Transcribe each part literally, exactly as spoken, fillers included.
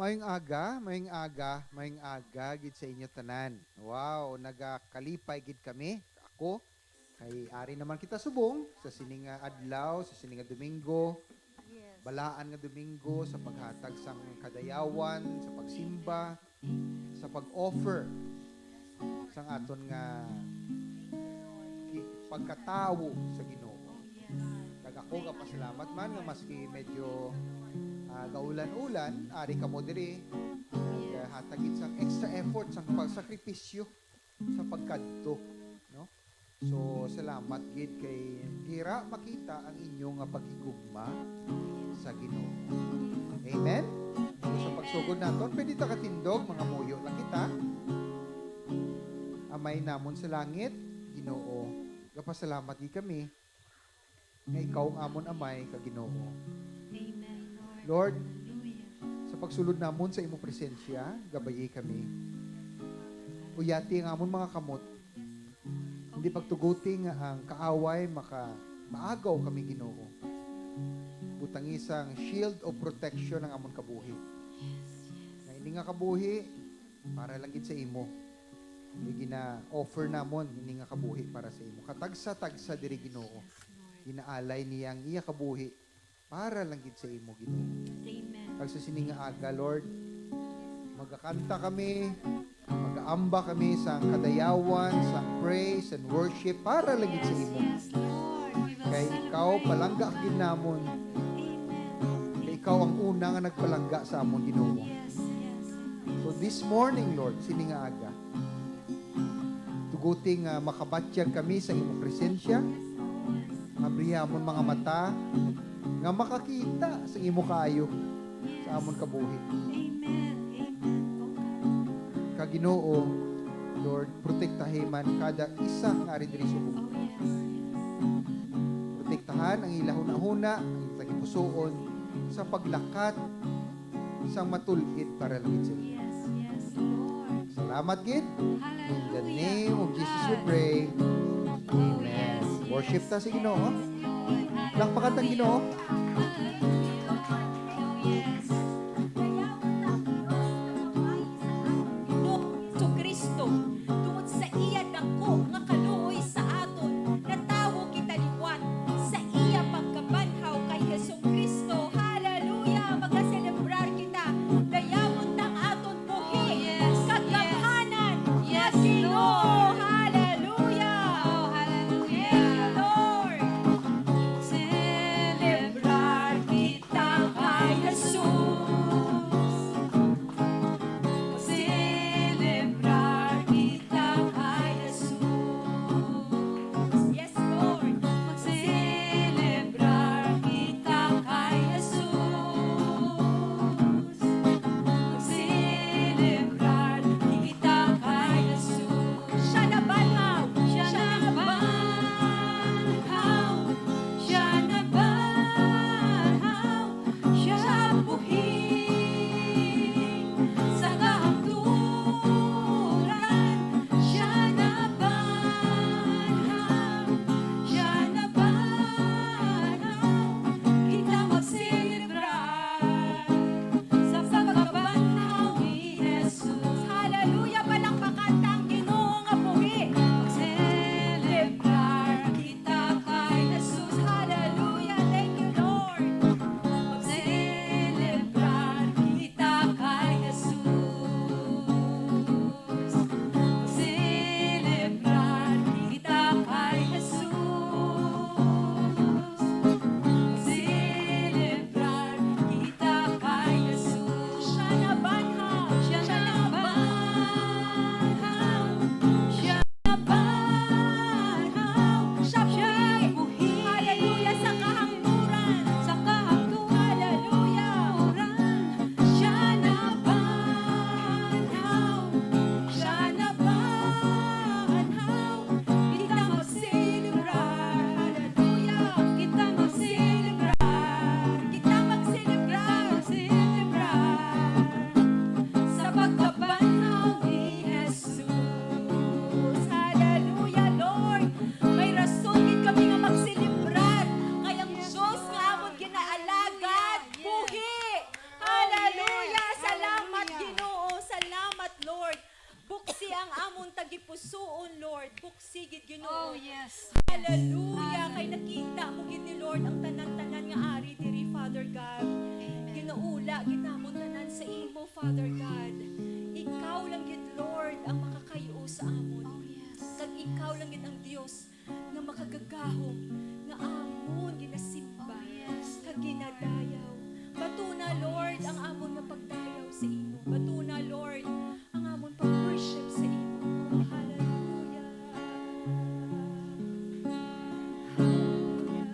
Mayong aga, mayong aga, mayong aga gid sa inyo tanan. Wow, nagakalipay gid kami. Ako, kay ari naman kita subong sa sini nga adlaw, sa sini nga Domingo, balaan nga Domingo, sa paghatag sang kadayawan, sa pagsimba, sa pag-offer sang aton nga ki-, pagkatawo sa Ginoo. Kag ako gapasalamat man nga maski medyo, ah, gaulan-ulan, ari kamo diri. Naghatag gid sang extra effort, sang pagsakripisyo sa pagkadto, no? So, salamat gid kay dira makita ang inyo nga paghigugma sa Ginoo. Amen? So, sa pagsugod naton, pwede ta katindog, mangamuyo lang kita. Amay namon sa langit, Ginoo, gapasalamat gid kami nga ikaw ang amon Amay kag Ginoo. Amen, Lord. Lord, Hallelujah. Sa pagsulod namon sa imo presensya, gabayi kami. Uyati ang amon mga kamot. Hindi pagtuguti nga ang kaaway maka-, maagaw kami, Ginoo. Butangi sang shield of protection ang amon kabuhi. Yes, yes. Nga ini nga kabuhi, para lang gid sa imo. May gina-offer namon ini nga kabuhi para sa imo. Katagsa-tagsa diri, Ginoo. Yes, Lord. Ginaalay niya ang iya kabuhi para lang gid sa imo, Ginoo. Amen. Kag sa sini nga aga, Lord, magakanta kami, magaamba kami sa kadayawan, sa praise and worship para lang gid sa imo. Yes, yes, Lord. We will Kay ikaw, celebrate. Palangga gid namon. Amen. Kay ikaw ang una nga nagpalangga sa amon, Ginoo. Yes, yes. So this morning, Lord, sini nga aga, tuguti nga makabatyag kami sa imong presensya. Abriha amon mga mata nga makakita sa imo kaayo sa amon kabuhi. Amen. Amen. Okay. Kag Ginoo, Lord, protektahi man kada isa nga ari diri subong. Oh, yes. Protektahan ang ila hunahuna, ang ila tagipusoon sa paglakat sang matul-id para lang gid sa imo. Yes, yes, Lord. Salamat gid. In the Hallelujah. Name of Jesus we pray. Oh, amen. Yes, yes. Worship ta sa Ginoo. Yes, Lord. Lakpakan ta ang Ginoo. Hallelujah. Oh, yes. Ginoo, Jesu-Cristo, tungod sa iya dako nga kaluoy sa aton, natawo kita liwat sa iya pagkabanhaw kay Jesu-Cristo. Hallelujah! Magaselebrar kita. Dayawon ta ang aton buhi. Oh, yes, yes. Kag gamhanan nga Ginoo. Yes, Lord. Hallelujah! Oh, hallelujah. Thank you, Lord. Celebrar Ang amon tagipusoon, Lord, buksi gid, Ginoo. Oh, yes. Hallelujah. Kay nakita mo gid ni Lord ang tanan-tanan nga ari diri, Father God. Amen. Ginaula gid namon tanan sa imo, Father God. Ikaw lang gid, Lord, ang makakayo sa amon. Oh, yes. Kag ikaw lang gid ang Dios nga makagagahom nga amon ginasimba Oh, yes, kag Lord. Ginadayaw. Batuna, Oh, Lord, yes. Ang amon nga pagdayaw sa imo. Batuna, Lord, ang amon pag-worship sa imo. Oh, hallelujah. Hallelujah.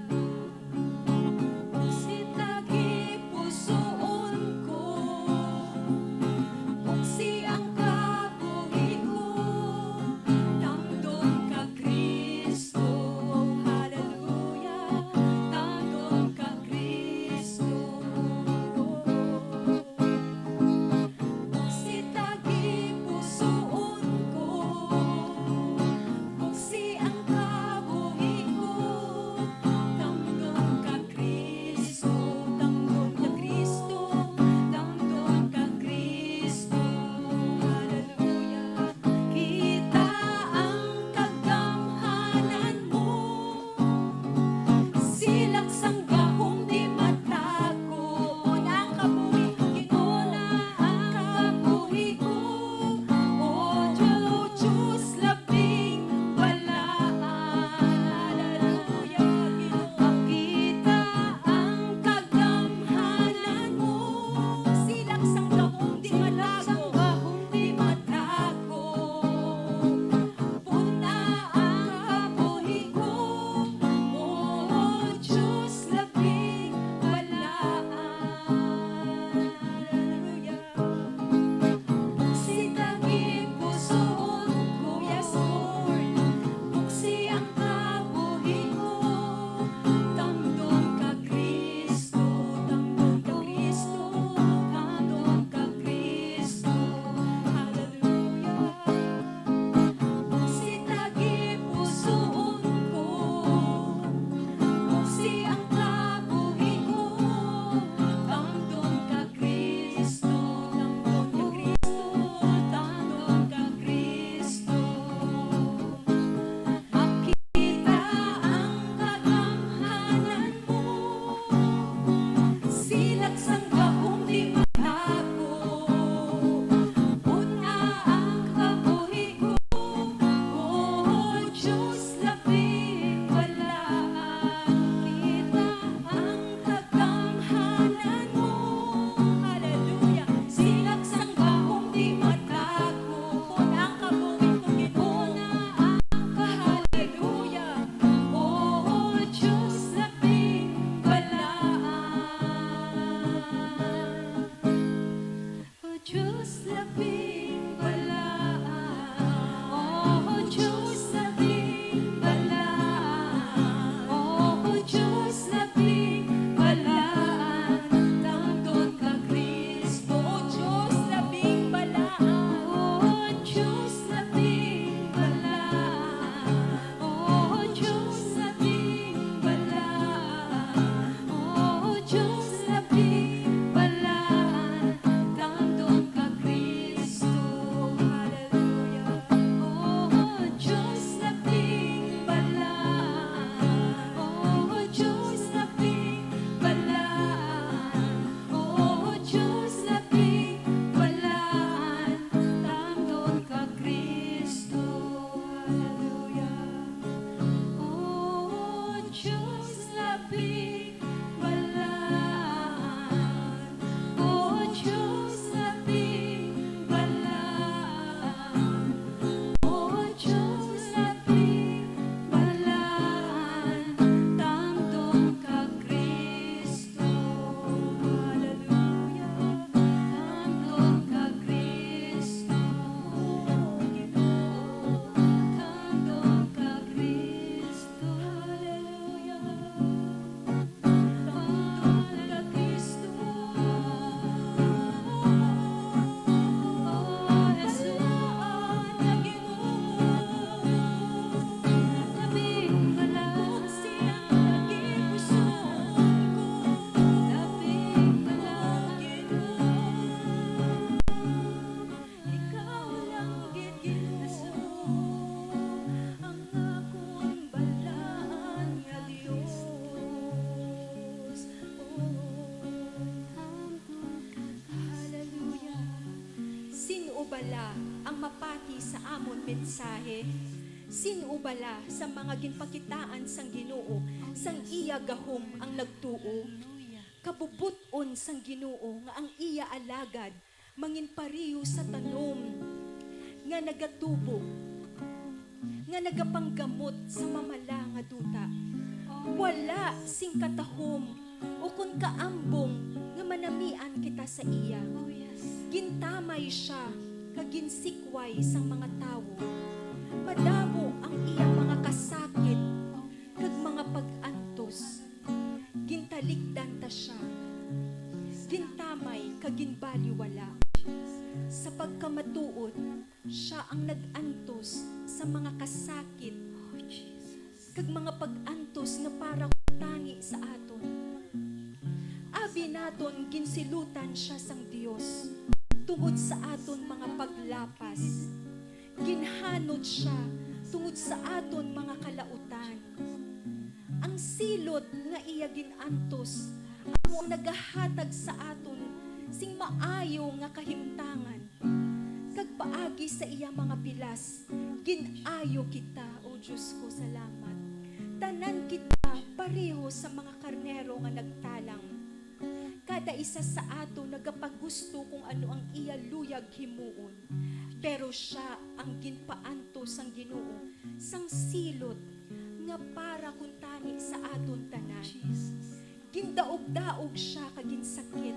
Buksi tagipusoon ko, buksi ang kabuhi ko, tamdom ka, Kristo. Hallelujah. Mapati sa amon mensahe, sin-o bala sa mga ginpakitaan sang Ginoo sang iya gahom ang nagtuo? Kabubot-on sang Ginoo nga ang iya alagad manginpareho sa tanom nga nagatubo, nga nagapanggamot sa mamala nga duta. Wala sing katahom ukon kaambong nga manamian kita sa iya. Gintamay sia kag ginsikway sang mga tawo. Madamo ang iya mga kasakit kag mga pag-antos. Gintalikdan ta sia. Gintamay kag ginbaliwala. Sa pagkamatuod, sia ang nag-antos sa mga kasakit kag mga pag-antos nga para kuntani sa aton. Abi naton ginsilutan sia sang Dios tungod sa aton mga paglapas. Ginhanod sia tungod sa aton mga kalautan. Ang silot nga iya gin-antos amo ang nagahatag sa aton sing maayo nga kahimtangan, kag paagi sa iya mga pilas gin-ayo kita. O Dios ko, salamat. Tanan kita pareho sa mga karnero nga nagtalang. Kada isa sa aton nagapagusto kung ano ang iya luyag himuon. Pero sia ang ginpaantos sang Ginoo sang silot nga para kuntani sa aton tanan. Gindaog-daog sia kag ginsakit,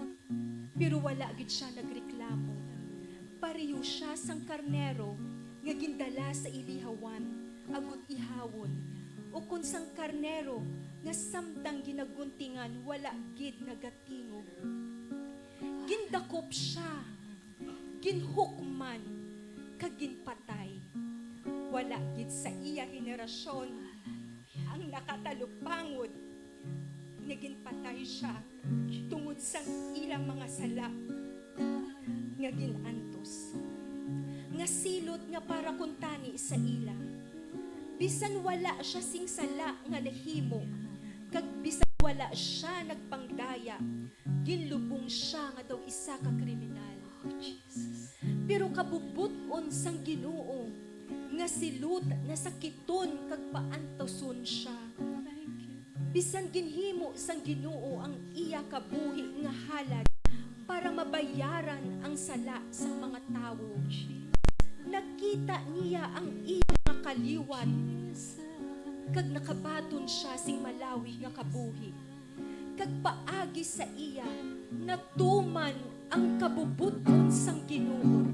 pero wala gid sia nagreklamo. Pareho sia sang karnero nga gindala sa ilihawan agud ihawon, ukon sang karnero nga samtang ginaguntingan wala gid nagatingog. Gindakop sia, ginhukman, kag ginpatay. Wala gid sa iya henerasyon ang nakatalupangod nga ginpatay sia tungod sang ila mga sala nga gin-antos, nga silot nga para kuntani sa ila. Bisan wala sia sing sala nga nahimo, kag bisan wala sia nagpangdaya, ginlubong sia nga daw isa ka kriminal. Pero kabubot-on sang Ginoo nga silot, nasakiton, kag paantoson sia. Bisan ginhimo sang Ginoo ang iya kabuhi nga halad para mabayaran ang sala sang mga tawo, nakita niya ang iya mga kaliwat, kag nakabaton sia sing malawi nga kabuhi. Kag paagi sa iya natuman ang kabubot-on sang Ginoo.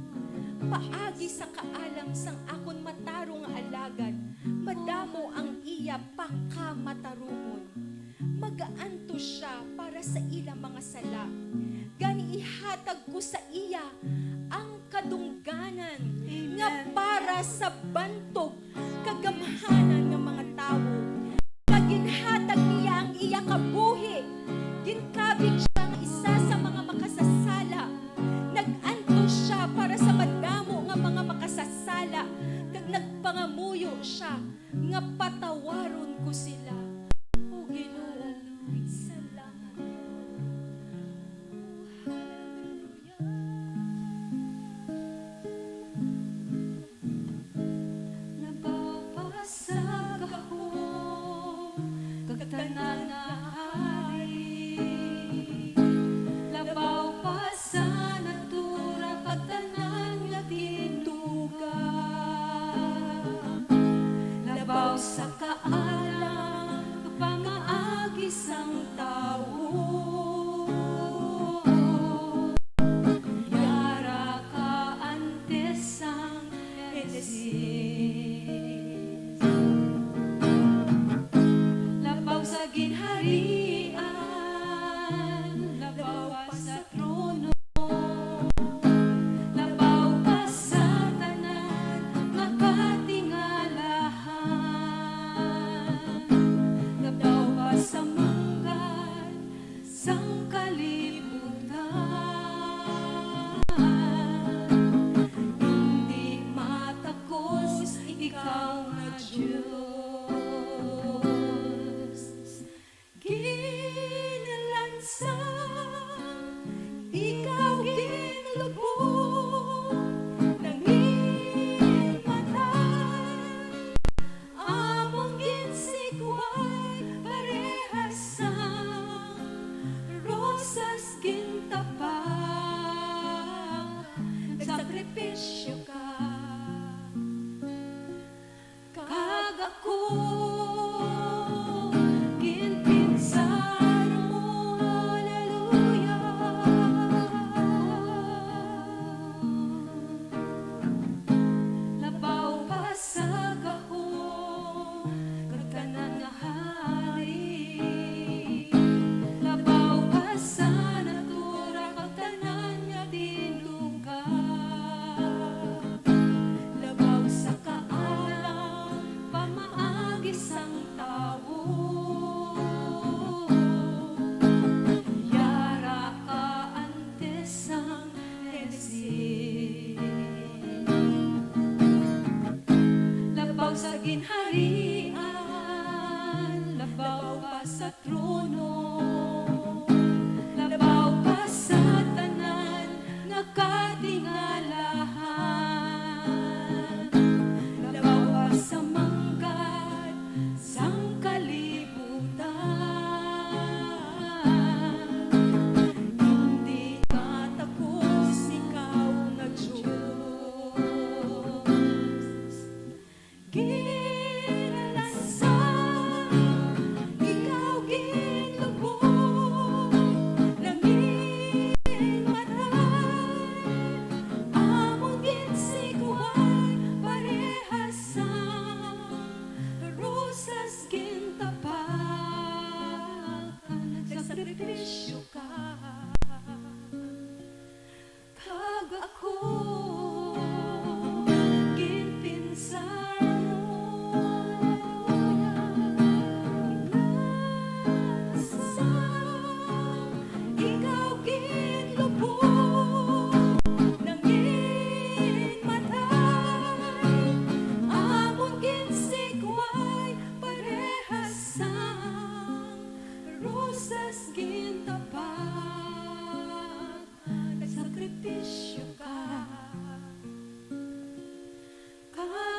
Paagi sa kaalam sang akon matarong nga alagad, madamo ang iya pakamatarungon. Magaantos sia para sa ila mga sala. Gani ihatag ko sa iya ang kadungganan nga para sa bantog kag gamhanan nga mga tawo. Kag ginhatag niya ang iya kabuhi. Ginkabig sia nga isa sa mga makasasala. Nag-antos sia para sa madamo nga mga makasasala, kag nagpangamuyo sia nga patawaron ko sila. O Ginoo, salamat. Labaw pa sa gahom kag tanan nga hari, labaw pa sa natura kag tanan nga ginduga, labaw sa kaalam kag pamaagi sang tawo. Yara ka antes sang Henesis. Labaw sa ginharian, labaw pa sa trono, labaw pa sa tanan nga katingalahan, labaw pa sa munggad sang kalibutan. Hindi matakos ikaw nga Dios. Ginlansang, ikaw ginlubong, nangin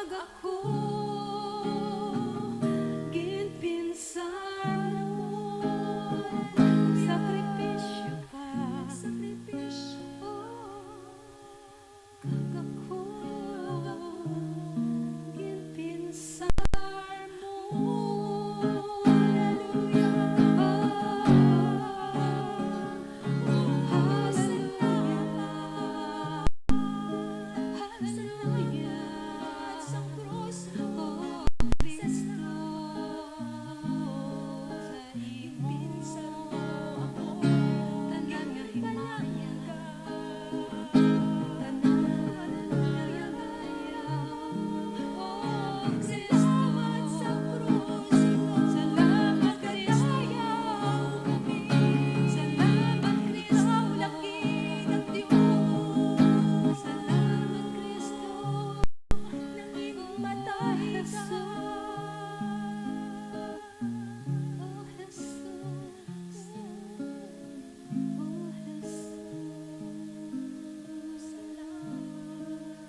Ako ginpinsar mo, sakripisyo pa, sakripisyo pa. Kag ako ginpinsar mo. Hallelujah. Hallelujah. Sa krus mo, Kristo, sa ipinsan mo ako, tanan nga himaya, tanan nga himaya. Oh, salamat sa krus. Salamat, Kristo. Salamat, Kristo. Salamat, Kristo. Nangin matay ka. Oh, Jesus. Oh, Jesus. Salamat.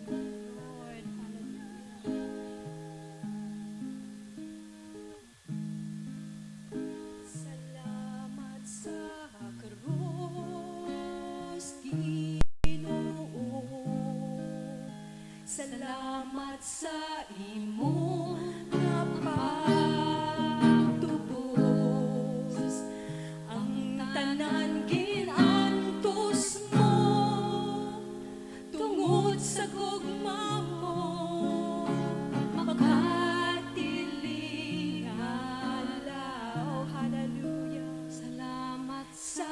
Lord, hallelujah. Salamat sa krus, Ginoo. Salamat sa imo nga pagtubos. Ang tanan gin-antos mo. Tungod sa gugma mo, makatiling adlaw. Hallelujah. Salamat sa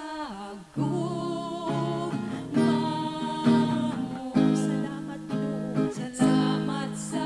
gugma mo. Salamat, Ginoo. Salamat sa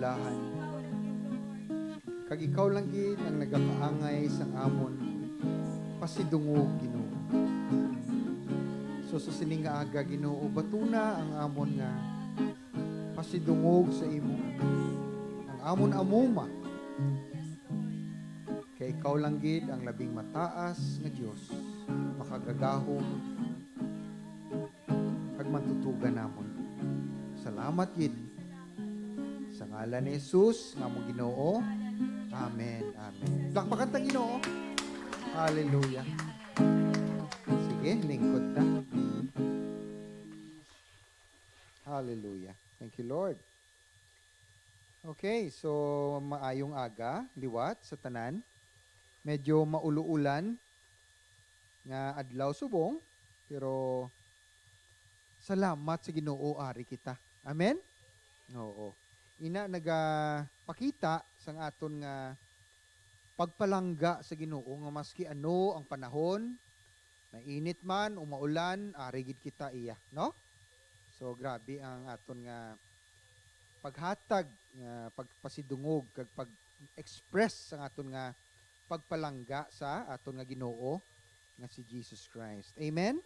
Lahan. Kag ikaw lang gid ang nagakaangay sang amon pasidungog, Ginoo. So, sa sining nga aga, Ginoo, batuna ang amon nga pasidungog sa imo, ang amon amuma. Kay ikaw lang gid ang labing mataas nga Dios, makagagahom, kag mantutugan namon. Salamat gid sa ngalan ni Jesus nga among Ginoo. Amen. Amen. Plakpakan ta Ginoo. Hallelujah. Sige, lingkod ta. Hallelujah. Thank you, Lord. Okay, so maayong aga, liwat sa tanan. Medyo maulo-ulan nga adlaw subong, pero salamat sa Ginoo, ari kita. Amen? Oo. Ina nagapakita sang aton nga pagpalangga sa Ginoo nga maski ano ang panahon, mainit man o maulan, ari gid kita iya, no? So, grabe ang aton nga paghatag, nga pagpasidungog, kag pag-express sang aton nga pagpalangga sa aton nga Ginoo nga si Jesus Christ. Amen?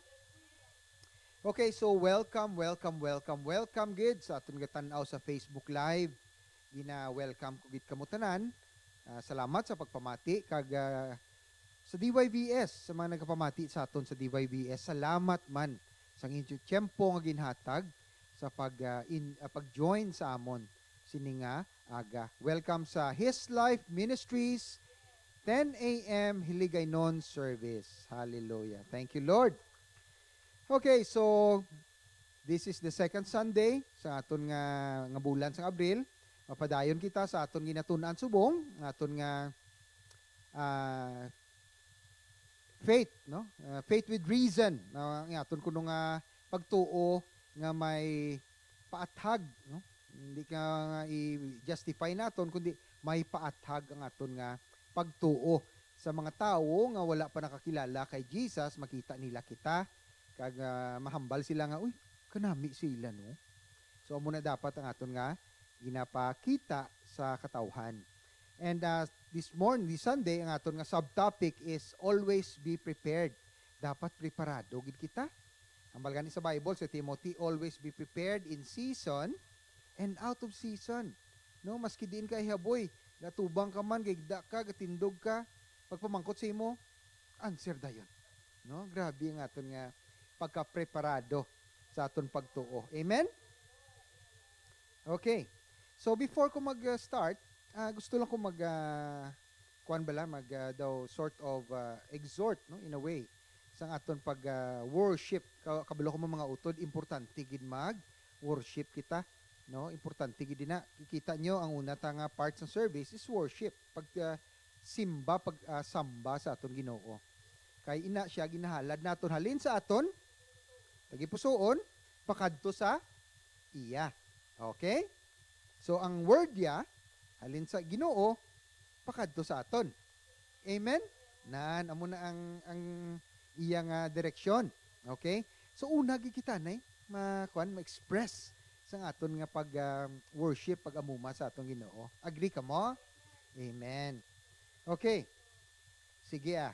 Okay, so welcome, welcome, welcome, welcome gid sa aton nga tan-aw sa Facebook Live. Gina-welcome ko gid kamo tanan. Ah, salamat sa pagpamati kag, ah, sa D Y V S, sa mga nagapamati sa aton sa D Y V S, salamat man sa inyong tiyempo nga ginhatag sa pag, ah, in, ah, pag-join sa amon sini nga aga. Welcome sa His Life Ministries, ten A M Hiligaynon service. Hallelujah. Thank you, Lord. Okay, so this is the second Sunday sa aton nga, nga bulan sa Abril. Mapadayon kita sa aton ginatun-an subong, nga aton nga, ah, faith, no? Ah, faith with reason, no? Ang aton kuno nga pagtuo nga may paathag, no? Hindi ka nga i-justify naton, kundi may paathag ang aton nga pagtuo sa mga tawo nga wala pa nakakilala kay Jesus. Makita nila kita, kag, ah, mahambal sila nga, "Uy, kanami sila, no?" So, amo na dapat ang aton nga ginapakita sa katawhan. And, ah, this morning, this Sunday, ang aton nga subtopic is always be prepared. Dapat preparado gid kita. Hambal gani sa Bible, sa Timothy, "Always be prepared in season and out of season." No, maski diin ka ihaboy, gatubang ka man, gigda ka, gatindog ka, pagpamangkot sa imo, answer dayon. No, grabe ang aton nga pagkapreparado sa aton pagtuo. Amen? Okay. So, before ko mag-start, ah, gusto lang ko mag, ah, kuwan bala, mag, ah, daw sort of, ah, exhort, no, in a way, sang aton pag, ah, worship. Ka-, kabalo ko mo, mga utod, importante gid mag worship kita, no? Importante gid na. Kikita nyo, ang una ta nga part sa service is worship. Pag, ah, simba, pag, ah, samba sa aton Ginoo. Kay ina siya ginahalad naton halin sa aton tagipusoon pakadto sa iya. Okay? So, ang word niya, halin sa Ginoo, pakadto sa aton. Amen? Nan, amo na ang, ang iya nga direksyon. Okay? So, una gid kita na, ma-, kuwan, ma-express sang aton nga pag, ah, worship, pag-amuma sa aton Ginoo. Agree ka mo? Amen. Okay. Sige, ah.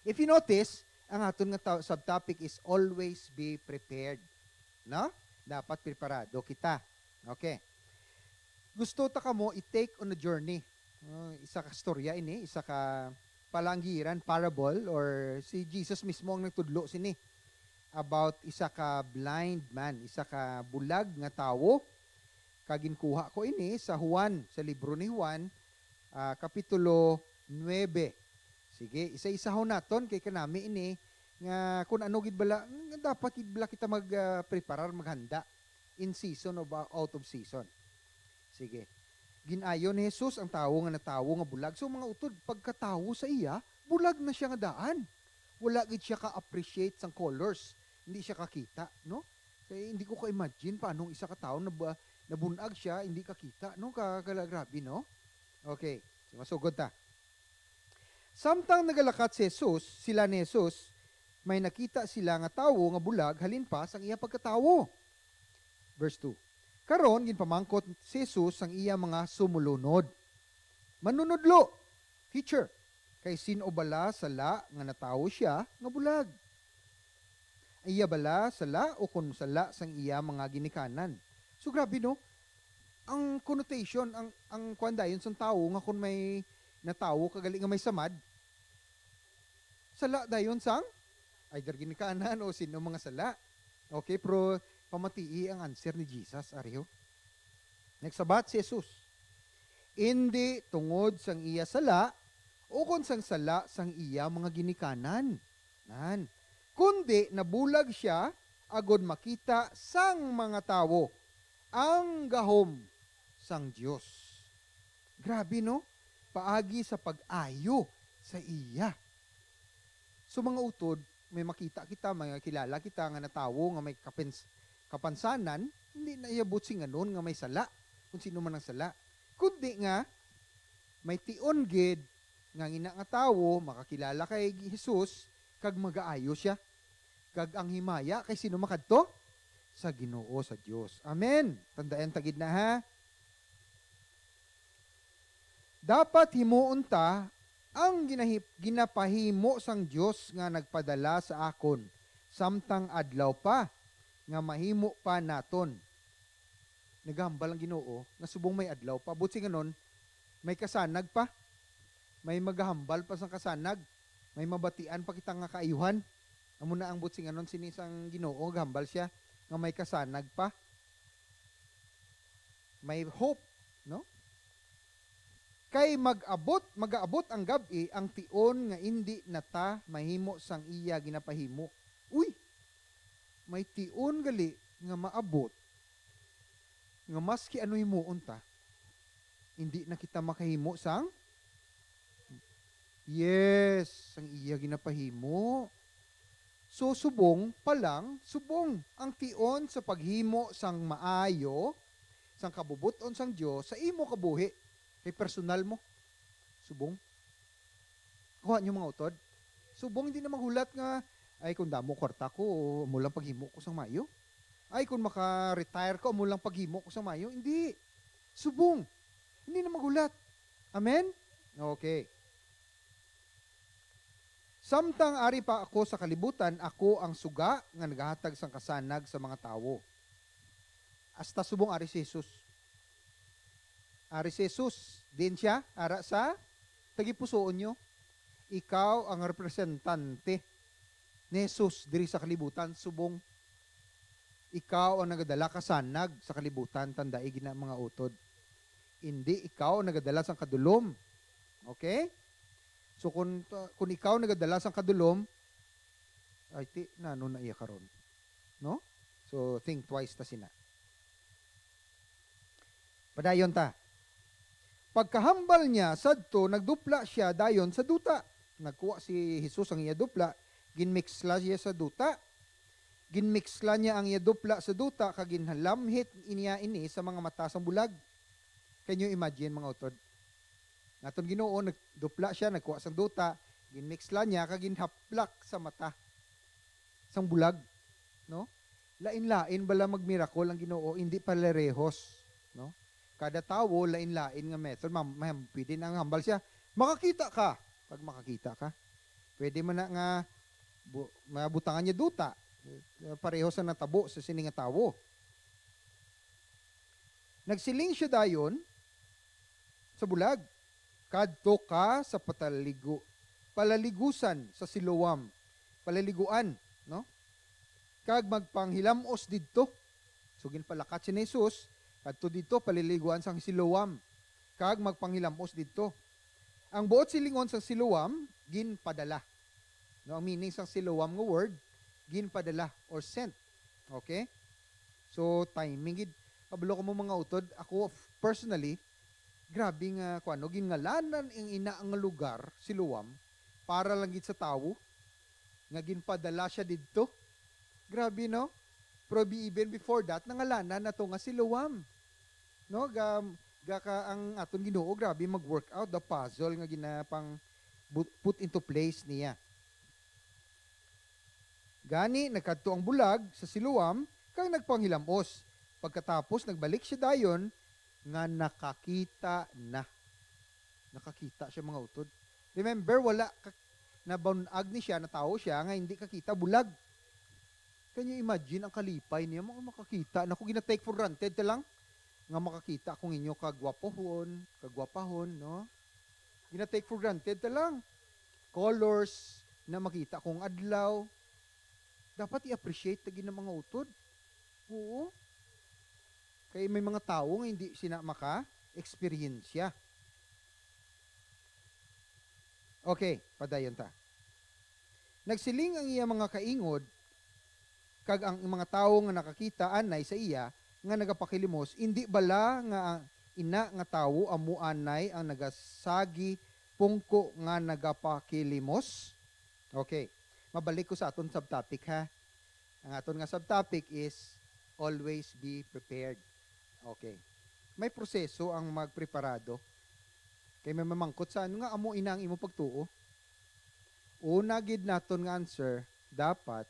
If you notice, ang aton nga ta-, subtopic is always be prepared. No? Dapat preparado kita. Okay. Gusto ta kamo i-take on a journey. No? Isa ka storya ini, isa ka palanggiran, parable, or si Jesus mismo ang nagtudlo sini about isa ka blind man, isa ka bulag nga tawo. Kag ginkuha ko ini sa Juan, sa libro ni Juan, ah, kapitulo nuebe. Sige, isa-isahon naton kay kanami ini nga kun ano gid bala, nga dapat gid bala kita mag, ah, preparar, maghanda in season o ba out of season. Sige. Gin-ayo ni Jesus ang tawo nga natawo nga bulag. So, mga utod, pagkatawo sa iya, bulag na siya nga daan. Wala gid siya ka-appreciate sang colors. Hindi siya kakita, no? Kay hindi ko ka-imagine paano ang isa ka tawo nab-, nabun-ag siya, hindi kakita, no? Ka-, kala-, grabe, no? Okay. So, masugod ta. Samtang nagalakat si Jesus, sila ni Jesus, may nakita sila nga tawo nga bulag halin pa sang iya pagkatawo. Verse two. Karon, ginpamangkot si Jesus sang iya mga sumulunod, "Manunodlo, Teacher, kay sin-o bala sala nga natawo sia nga bulag? Iya bala sala, o kon sala sang iya mga ginikanan?" So, grabe, no? Ang connotation, ang, ang kwan dayon sang tawo nga kon may natawo ka gali nga may samad, sala dayon sang either ginikanan o sin-o mga sala. Okay, pero pamatii ang answer ni Jesus, ari, oh. Nagsabat si Jesus, "Indi tungod sang iya sala, ukon sang sala sang iya mga ginikanan. Nan, kundi nabulag sia agod makita sang mga tawo ang gahom sang Dios." Grabe, no? Paagi sa pag-ayo sa iya. So, mga utod, may makita kita, may kilala kita nga natawo nga may kapins-, kapansanan, hindi na iya buot singanon nga may sala, kung sino man ang sala. Kundi nga, may tion gid nga ang ina nga tawo makakilala kay Jesus kag magaayo sia. Kag ang himaya kay sino makadto? Sa Ginoo, sa Dios. Amen. Tandaan ta gid na, ha? Dapat himuon ta ang ginahi-, ginapahimo sang Dios nga nagpadala sa akon samtang adlaw pa, nga mahimo pa naton. Nagahambal ang Ginoo nga subong may adlaw pa. Buot singanon, may kasanag pa. May magahambal pa sang kasanag. May mabatian pa kita nga kaayuhan. Amo na ang buot singanon sini sang Ginoo, naghambal sia nga may kasanag pa. May hope, no? Kay mag-abot, magaabot ang gab-i, ang tion nga indi na ta mahimo sang iya ginapahimo. Uy! May tion gali nga maabot, nga maski ano himuon ta, indi na kita makahimo sang, yes, sang iya ginapahimo. So, subong pa lang, subong ang tion sa paghimo sang maayo, sang kabubot-on sang Dios sa imo kabuhi, kay personal mo. Subong. Kuha niyo, mga utod. Subong, hindi na maghulat nga, "Ay, kung damo kwarta ko, amo lang paghimo ko sang maayo. Ay, kung maka-retire ko, amo lang paghimo ko sang maayo." Hindi. Subong. Hindi na maghulat. Amen? Okay. "Samtang ari pa ako sa kalibutan, ako ang suga nga nagahatag sang kasanag sa mga tawo." Hasta subong ari si Jesus. Ari si Jesus, diin sia? Ara sa tagipusoon niyo. Ikaw ang representante ni Jesus diri sa kalibutan, subong. Ikaw ang nagadala kasanag sa kalibutan, tandai gina, mga utod. Indi ikaw ang nagadala sang kadulom. Okay? So, kung, kung ikaw nagadala sang kadulom, ay, ti, nano na iya karon? No? So, think twice ta sina. Padayon ta. Pagkahambal niya sadto, nagdupla sia dayon sa duta. Nagkuha si Jesus ang iya dupla, ginmiksla niya sa duta. Ginmiksla niya ang iya dupla sa duta, kag ginhalamhit niya ini sa mga mata sang bulag. Can you imagine, mga utod? Aton Ginoo, nagdupla sia, nagkuha sang duta, ginmiksla niya, kag ginhaplak sa mata sang bulag, no? Lain-lain bala magmirakol ang Ginoo, indi parehos, no? Kada tawo, lain-lain nga method. Ma-, ma-, pwede na nga hambal siya, "Makakita ka," pag makakita ka. Pwede man na nga bu-, mabutangan niya duta, eh, pareho sa natabo sa sini nga tawo. Nagsiling siya dayon sa bulag, "Kadto ka sa pataligo-, palaligusan sa Siloam," palaliguan, no? "Kag magpanghilam-os didto." So, ginpalakat siya ni Jesus, "Kadto didto, palaliguan sang Siloam, kag magpanghilam-os didto." Ang buot silingon sang Siloam, ginpadala. No, ang meaning sang Siloam nga word, ginpadala or sent. Okay? So, timing gid. Kabalo kamo, mga utod, ako, f-, personally, grabe nga, kuwan, no, ginngalanan ang ina nga lugar, Siloam, para lang gid sa tawo nga ginpadala siya didto. Grabe, no? Pero be-, even before that, nangalanan na to nga Siloam. No? Ga-, ga ka ang aton Ginoo, grabe mag-work out the puzzle nga ginapang bu-, put into place niya. Gani, nagkadto ang bulag sa Siloam kag nagpanghilam-os. Pagkatapos, nagbalik siya dayon nga nakakita na. Nakakita siya, mga utod. Remember, wala ka, nabunag ni siya, natawo siya nga hindi kakita, bulag. Can you imagine ang kalipay niya? Mo makakita na ko, gina-take for granted ta lang nga makakita ko ninyo kagwapohon, kagwapahon, no? Gina-take for granted ta lang. Colors na makita kong adlaw. Dapat i-appreciate ta gid ang mga utod. Oo. Kay may mga tawo nga hindi sina maka-experience. Okay, padayon ta. Nagsiling ang iya mga kaingod, kag ang mga tawo nga nakakita anay sa iya nga nagapakilimos, "Indi bala nga ang ina nga tawo amo anay ang nagasagi pungko nga nagapakilimos?" Okay. Mabalik ko sa aton subtopic, ha. Ang aton nga subtopic is always be prepared. Okay. May proseso ang magpreparado. Kay may mamangkot sa ano nga amo ina ang imo pagtuo. Una gid naton nga answer, dapat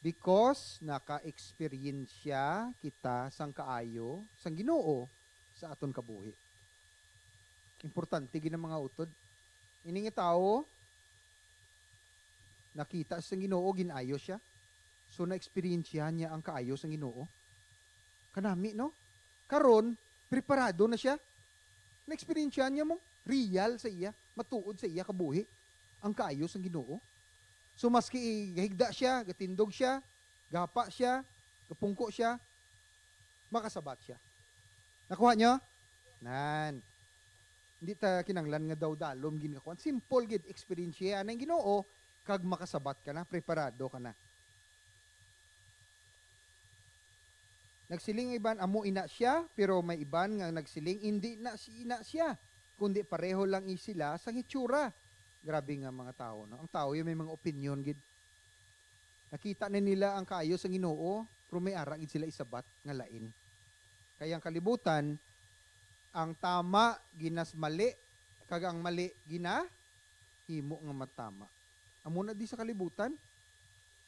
because naka-eksperyensya kita sang kaayo sang Ginoo sa aton kabuhi. Importante gid ang mga utod. Ini nga tawo, nakita sang Ginoo, gin-ayo siya. So, na-eksperyensyahan niya ang kaayo sang Ginoo. Kanami, no? Karon, preparado na siya. Na-eksperyensyahan niya mo, real sa iya, matuod sa iya kabuhi ang kaayo sang Ginoo. So, maski gahigda siya, gatindog siya, gapa siya, gapungko siya, makasabat siya. Nakuha niyo? Nan. Hindi ta kinanglan nga daw dalom gid nga kuan. Simple gid, experience ang Ginoo, kag makasabat ka na, preparado ka na. Nagsiling ang iban, "Amo ina siya," pero may iban nga nagsiling, "Indi na si ina siya, kundi pareho lang i sila sang hitsura." Grabe nga mga tawo, no? Ang tawo yung may mga opinion gid. Nakita na nila ang kaayo sang Ginoo, pero may ara gid sila isabat nga lain. Kay ang kalibutan, ang tama ginasmali, kag ang mali ginahimo nga matama. Amo na di sa kalibutan.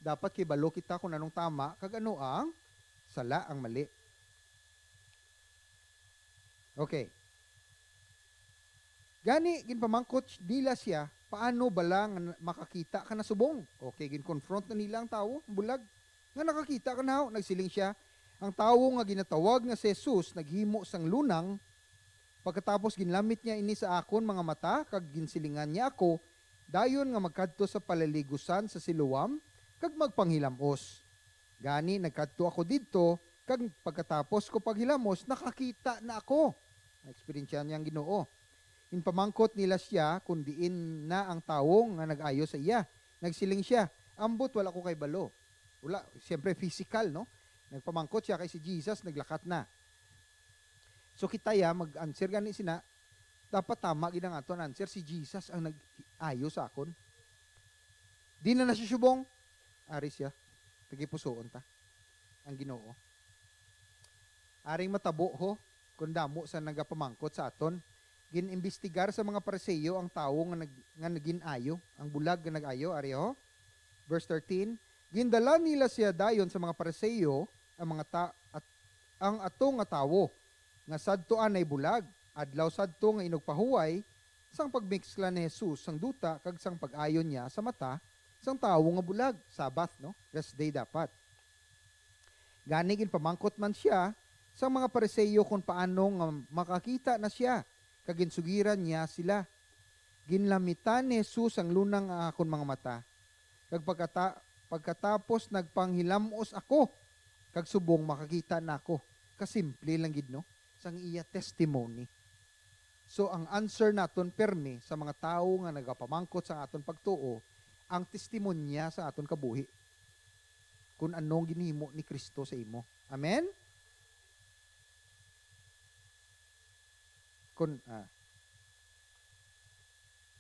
Dapat kibalo kita kung anong tama kag ano ang sala, ang mali. Okay. Gani, ginpamangkot nila sia, "Paano bala nga na-, makakita ka na subong?" Okay, gin-confront na nila ang tawo, ang bulag. "Nga nakakita ka na?" Nagsiling sia, "Ang tawo nga ginatawag nga si Jesus naghimo sang lunang, pagkatapos ginlamit niya ini sa akon mga mata, kag ginsilingan niya ako dayon nga magkadto sa palaligosan sa Siloam, kag magpanghilam-os. Gani, nagkadto ako didto, kag pagkatapos ko paghilamos, nakakita na ako." Na-eksperyensya niya ang Ginoo. Ginpamangkot nila sia kon diin na ang tawo nga nag-ayo sa iya. Nagsiling sia, "Ambot, wala ko kay balo." Wala, siyempre, physical, no? Nagpamangkot sia kay si Jesus, naglakat na. So, kita ya, mag-answer gani sina, dapat tama gid ang aton answer. Si Jesus ang nag-ayo sa akon. Di na na siya subong. Ari siya. Tagipusoon ta ang Ginoo. Aring matabo, ho, kung damo sa nagapamangkot sa aton. Gin-imbestigar sa mga Pariseo ang tawo nga nag-, nga nagin-ayo, ang bulag nga nag-ayo, ari, ho. Verse thirteen, "Gindala nila siya dayon sa mga Pariseo, ang mga ta-, at, ang ato nga tawo, nga sadto anay bulag, adlaw sadto nga inugpahuway, sang pagmiksla ni Jesus sang duta kag sang pag-ayo niya sa mata sang tawo nga bulag." Sabbath, no? Rest day dapat. Gani, ginpamangkot man sia sa mga Pariseo kon paano nga makakita na sia, kag ginsugiran niya sila. Ginlamitan ni Jesus ang lunang nga akon mga mata, kag pagkata-, pagkatapos nagpanghilam-os ako, kag subong makakita na ako. Kasimple lang gid, no? Sang iya testimony. So, ang answer naton pirmi sa mga tawo nga nagapamangkot sa aton pagtuo, ang testimonya sa aton kabuhi, kung anong ginhimo ni Cristo sa imo. Amen? Kun, ah.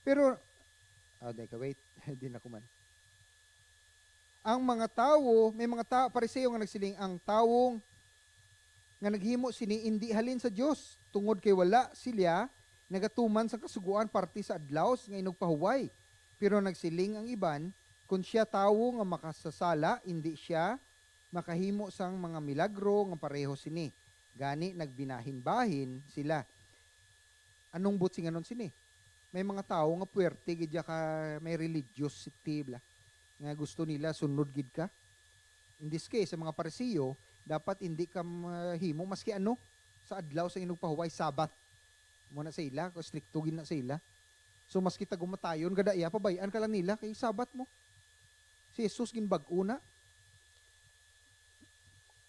Pero, ah, di ka, wait. Di na ko man. Ang mga tawo, may mga ta-, Pariseo nga nagsiling, "Ang tawong nga naghimo sini indi halin sa Dios, tungod kay wala sila nagatuman sang Kasugoan parte sa adlaw nga inugpahuway." Pero nagsiling ang iban, "Kon sia tawo nga makasasala, indi sia makahimo sang mga milagro nga pareho sini. Gani, nagbinahin-bahin sila. Anong buot singanon sini? May mga tawo nga puwerte gid ya ka, may religiosity bala, nga gusto nila sunod gid ka. In this case, sa mga Pariseo, dapat hindi ka mahimo maski ano sa adlaw sa inugpahuway, Sabbath. Mo na sa ila, strikto gid na sa ila. So, maski tagumatayon ka da iya, pabay-an ka lang nila kay Sabbath mo. Si Jesus ginbag-o na.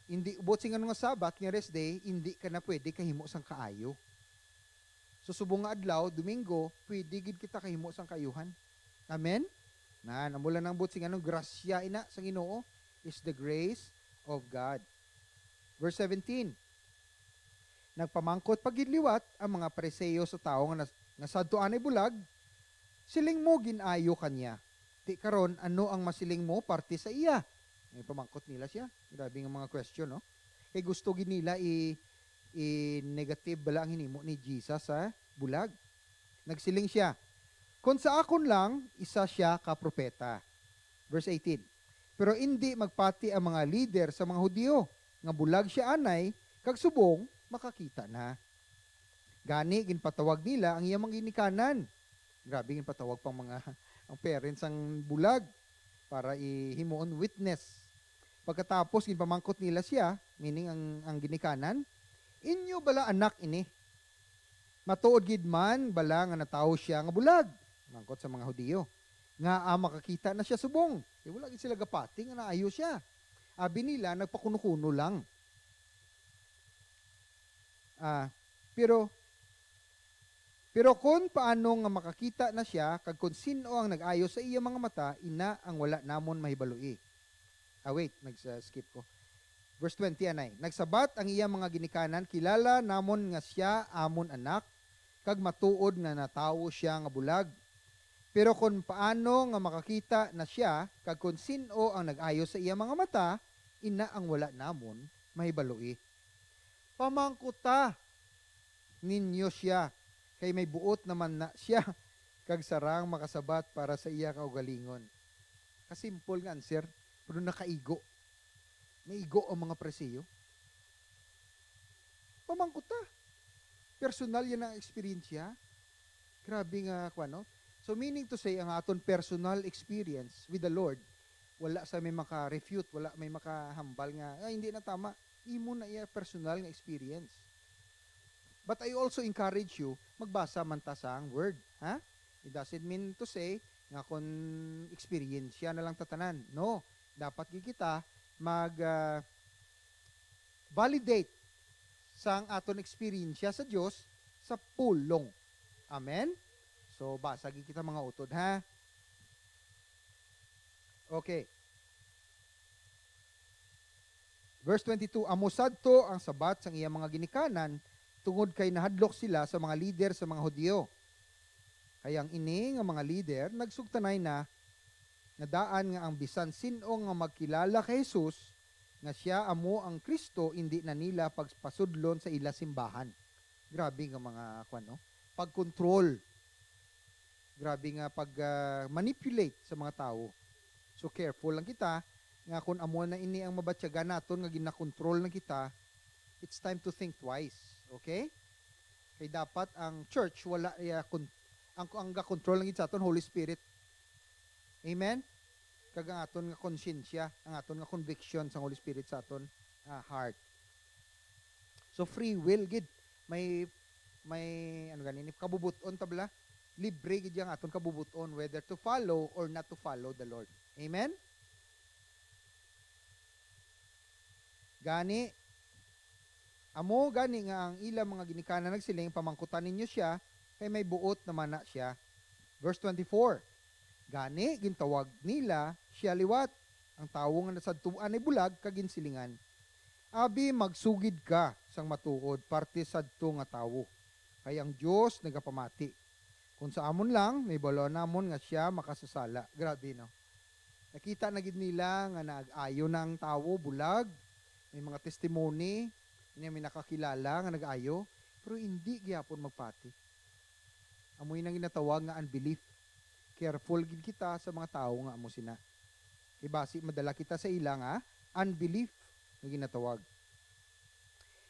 Hindi, buot singanon nga Sabbath, nga rest day, hindi ka na pwede kahimo sang kaayo. So, subong nga adlaw, Domingo, pwede gid kita kahimo sang kaayuhan. Amen? Nan, amo lang ang buot singanon, grasya ina sa Ginoo, is the grace of God. Verse seventeen, nagpamangkot pa gid liwat ang mga Pariseo sa tawo nga nas-, nga sadto anay bulag, "Siling mo gin-ayo ka niya. Ti karon, ano ang masiling mo parte sa iya?" May pamangkot nila siya. Grabe nga mga question, no? Kay gusto gid nila i-, i-negative bala ang hinimo ni Jesus sa bulag. Nagsiling siya, "Kon sa akon lang, isa sia ka propeta." Verse eighteen, "Pero indi magpati ang mga lider sa mga Hudiyo nga bulag sia anay, kag subong makakita na." Gani, ginpatawag nila ang iya mga ginikanan. Grabe, ginpatawag pang mga, ang parents ang bulag para i-, himuon witness. Pagkatapos, ginpamangkot nila sia, meaning ang, ang ginikanan, "Inyo bala anak ini? Matuod gid man bala nga natawo sia nga bulag?" Mangkot sa mga Hudiyo. "Ngaa makakita na sia subong?" Kay wala gid sila gapati nga naayo sia. Abi nila, nagpakuno-kuno lang. Ah, pero, pero kon paano nga makakita na sia, kag kon sin-o ang nag-ayo sa iya mga mata, ina ang wala namon mahibaloi. Ah, wait, nag-skip ko. Verse twenty anay, "Nagsabat ang iya mga ginikanan, 'Kilala namon nga sia amon anak, kag matuod nga natawo sia nga bulag. Pero kon paano nga makakita na sia, kag kon sin-o ang nag-ayo sa iya mga mata, ina ang wala namon mahibaloi. Pamangkuta ninyo sia, kay may buot naman na sia, kag sarang makasabat para sa iya kaugalingon.'" Kasimple nga answer, pero nakaigo. Naigo ang mga Pariseo. Pamangkuta. Personal yan ang eksperyensya. Grabe nga, kuwan, no? So, meaning to say, ang aton personal experience with the Lord, wala sa may maka-refute, wala may makahambal nga, "Ay, hindi na tama." Imo na iya personal nga experience. But I also encourage you, magbasa man ta sang word, ha? It doesn't mean to say nga kon eksperyensya na lang tatanan. No, dapat gid kita mag, ah, validate sang aton eksperyensya sa Dios sa pulong. Amen? So, basa gid kita, mga utod, ha? Okay. Verse twenty-two, "Amo sadto ang sabat sang iya mga ginikanan, tungod kay nahadlok sila sa mga lider sa mga Hudiyo. Kay ang ini nga mga lider nagsugtanay na nga daan nga ang bisan sin-o nga magkilala kay Jesus nga sia amo ang Cristo, indi na nila pagpasudlon sa ila simbahan." Grabe nga mga, kwan, no? Pag-control. Grabe nga pag, ah, manipulate sa mga tawo. So, careful lang kita nga kung amo na ini ang mabatyagan naton nga ginakontrol na kita, it's time to think twice, okay? Kay dapat ang church wala iya kon-, ang, ang ga-control lang gid sa aton, Holy Spirit. Amen? Kag ang aton nga konsyensya, ang aton nga conviction sang Holy Spirit sa aton, ah, heart. So, free will gid. May, may, ano gani ni, kabubot-on ta bala. Libre gid ang aton kabubot-on whether to follow or not to follow the Lord. Amen? Gani, amo gani nga ang ila mga ginikanan nagsiling, "Pamangkutan ninyo sia, kay may buot naman na sia." Verse twenty-four, "Gani, gintawag nila sia liwat, ang tawo nga nasadtuan ay bulag, kag ginsilingan, 'Abi, magsugid ka sang matuod parte sadto nga tawo, kay ang Dios nagapamati. Kon sa amon lang, nahibaloan namon nga sia makasasala.'" Grabe, no? Nakita na gid nila nga nag-ayo na ang tawo, bulag, may mga testimony, niya may nakakilala nga nag-ayo, pero hindi gyapon magpati. Amoy nang ginatawag nga unbelief. Careful gid kita sa mga tawo nga amo sina. Kay basi madala kita sa ila nga unbelief nga ginatawag.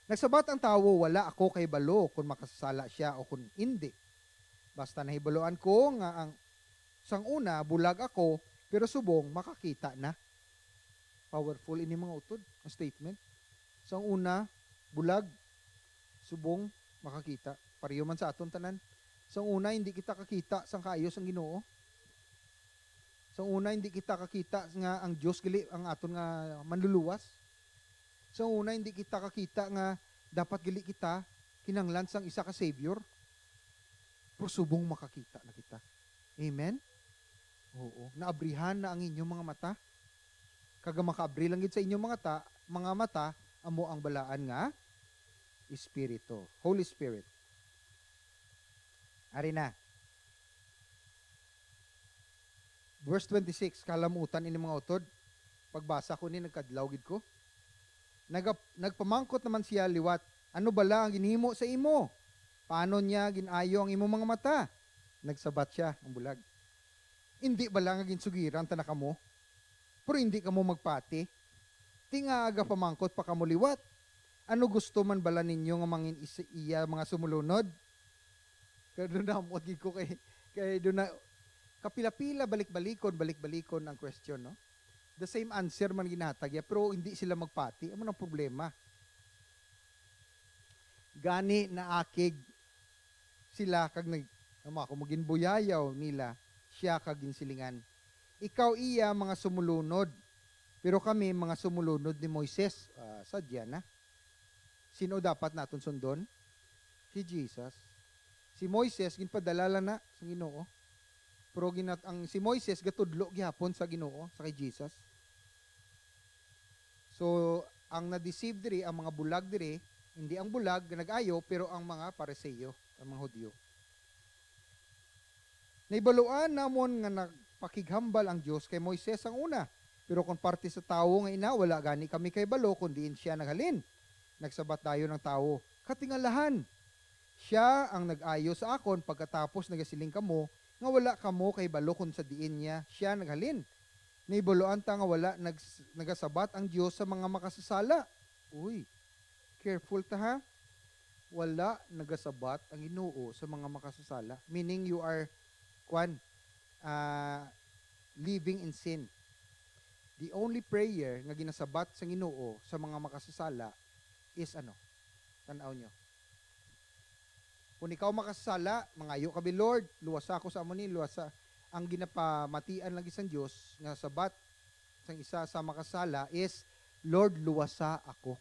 Nagsabat ang tawo, "Wala ako kahibalo kon makasasala sia o kon indi. Basta nahibaluan ko nga ang sang una bulag ako, pero subong makakita na." Powerful ini, mga utod, nga statement. Sang una, bulag, subong makakita. Pareho man sa aton tanan. Sang una, hindi kita kakita sang kaayo sang Ginoo. Sang una, hindi kita kakita nga ang Dios gali ang aton nga manluluwas. Sang una, hindi kita kakita nga dapat gali kita kinahanglan sang isa ka Savior. Pero subong makakita na kita. Amen? Oo. Naabrihan na ang inyong mga mata. Kag ang makaabri lang gid sa inyong mga ta-, mga mata, amo ang balaan nga Espiritu, Holy Spirit. Ari na. Verse twenty-six, kalamutan ini, mga utod. Pagbasa ko ni, nagkadlaw gid ko. Naga-, nagpamangkot naman siya liwat, "Ano bala ang ginhimo sa imo? Paano niya gin-ayo ang imo mga mata?" Nagsabat siya, ang bulag, "Indi bala nga ginsugiran ta na kamo? Pero indi kamo magpati. Ti nga agapamangkot pa kamo liwat. Ano gusto man bala ninyo nga mangin is-, iya mga sumulunod?" Pero dunamot gid ko kay, kay duna-, kapila-pila, balik-balikon, balik-balikon ang question, no? The same answer man ginhatag ya, pero hindi sila magpati. Amo nang problema. Gani naakig sila kag nag-, amo ako, magin buyayaw nila siya kag ginsilingan, "Ikaw iya mga sumulunod, pero kami mga sumulunod ni Moises." Ah, sadya na. Sino dapat naton sundon? Si Jesus. Si Moises, ginpadala lang na sa Ginoo. Pero ginat-, ang si Moises gatudlo gihapon sa Ginoo, sa kay Jesus. So, ang na-deceive diri, ang mga bulag diri, hindi ang bulag nga nag-ayo, pero ang mga Pariseo, ang mga Hudiyo. Naibaluan namon nga nagpakighambal ang Dios kay Moises ang una, pero kon parte sa tawo nga ina, wala gani kami kahibalo kon diin sia naghalin. Nagsabat dayon ang tawo, "Katingalahan, sia ang nag-ayo sa akon, pagkatapos nagasiling kamo nga wala kamo kahibalo kon sa diin niya sia naghalin. Naibaluan ta nga wala nags-, nagasabat ang Dios sa mga makasasala." Uy, careful ta, ha. Wala nagasabat ang Ginoo sa mga makasasala. Meaning you are, kwan, ah, living in sin. The only prayer nga ginasabat sa Ginoo sa mga makasasala is ano? Tan-aw nyo. Kung ikaw makasasala, mangayo ka bi, "Lord, luwasa ako sa amo ni, luwasa." Ang ginapamatian lagi sang Dios nga sabat sang isa sa makasasala is, "Lord, luwasa ako."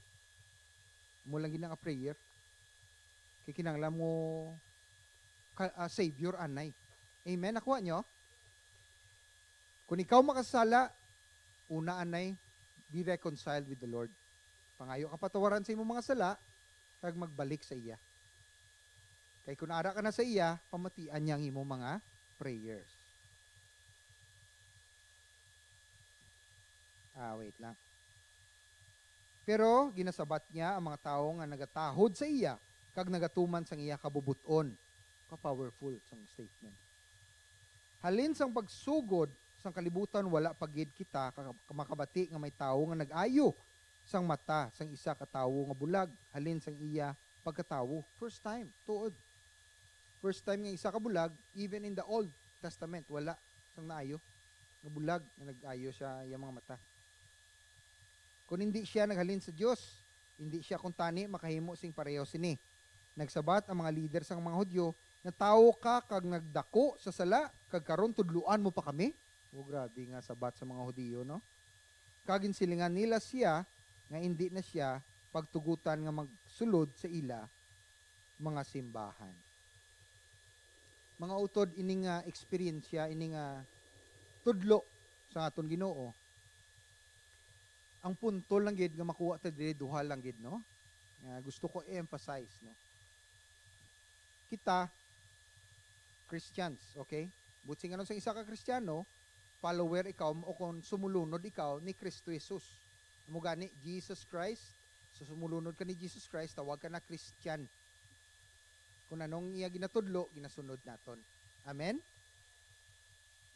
Mo lang gid nga prayer. Kay kinahanglan mo ka, ah, Savior anay. Amen? Nakuha nyo? Kung ikaw makasala, una anay, be reconciled with the Lord. Pangayo kapatawaran sa imong mga sala, kag magbalik sa iya. Kay kun ara ka na sa iya, pamatian niya ang imong mga prayers. Ah, wait lang. Pero ginasabat niya ang mga tawo nga nagatahod sa iya kag nagatuman sang iya kabubot-on. Ka-powerful sang statement. Halin sang pagsugod sang kalibutan, wala pa gid kita ka-, makabati nga may tawo nga nag-ayo sang mata sang isa ka tawo nga bulag halin sang iya pagkatawo. First time, tuod. First time nga isa ka bulag, even in the Old Testament, wala sang naayo nga bulag nga nag-ayo sa iya mga mata. Kon indi sia naghalin sa Dios, indi sia kuntani makahimo sing pareho sini. Nagsabat ang mga lider sang mga Hudiyo, "Natawo ka kag nagdako sa sala, kag karon tudloan mo pa kami?" O, grabe nga sabat sa mga Hudiyo, no? Kag ginsilingan nila sia nga indi na sia pagtugutan nga magsulod sa ila mga simbahan. Mga utod, ini nga eksperyensya, ini nga tudlo sa aton Ginoo, ang punto lang gid nga makuha ta diri, duha lang gid, no? Nga gusto ko i-emphasize, no? Kita, Christians, okay? Butsing ano, sang isa ka Kristiyano, follower ikaw o kon sumulunod ikaw ni Kristo Jesus. Amo gani, Jesus Christ, so sumulunod ka ni Jesus Christ, tawag ka na Christian. Kung anong iya ginatudlo, ginasunod naton. Amen?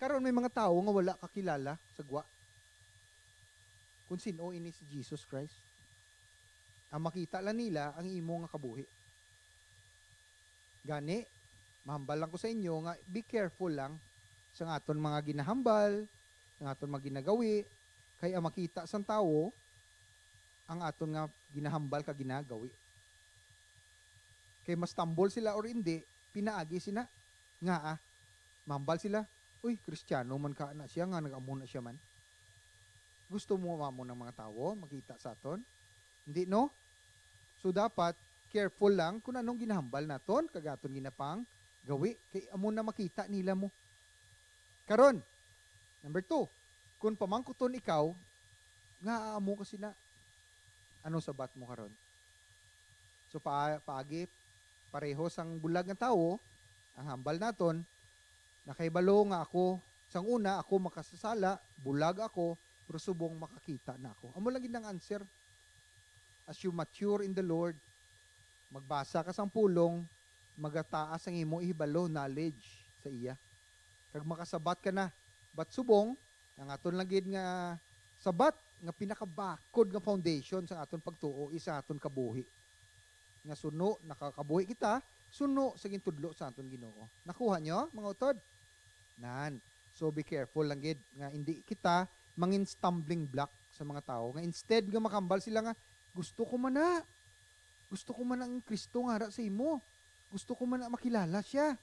Karon may mga tawo nga wala kakilala sa gwa. Kung sin-o ini si Jesus Christ. Ang makita lang nila ang imo nga kabuhi. Gani, mahambal lang ko sa inyo nga be careful lang sa aton mga ginahambal, sa aton mga ginagawi, kay ang makita sang tawo ang aton nga ginahambal kag ginagawi. Kay ma-stumble sila or hindi, pinaagi sina nga, ah, mahambal sila, "Uy, Kristiyano man ka na siya nga nag-amo na siya man." Gusto mo amo ng mga tawo makita sa aton? Hindi, no? So, dapat careful lang kung anong ginahambal naton kag aton ginapanggawi, kay amo na makita nila mo. Karon, number two, kung pamangkuton ikaw, nga amo ka sina, ano sabat mo karon? So, pa-, paagi, pareho sang bulag nga tawo, ang hambal naton, nakahibalo nga ako, sang una, ako makasasala, bulag ako, pero subong makakita na ako. Amo lang gid ang answer. As you mature in the Lord, magbasa ka sang pulong, magataas ang imo ihibalo, knowledge sa iya. Kag makasabat ka na. But subong, ang aton lang gid nga sabat, nga pinakabakod nga foundation sa aton pagtuo is sa aton kabuhi. Nga suno, nakakabuhi kita, suno sa gintudlo sa aton Ginoo. Nakuha nyo, mga utod? Nan. So, be careful lang gid nga hindi kita mangin stumbling block sa mga tawo. Nga instead nga makambal sila nga, "Gusto ko man na. Gusto ko man ang Kristo nga ara sa imo. Gusto ko man na makilala siya."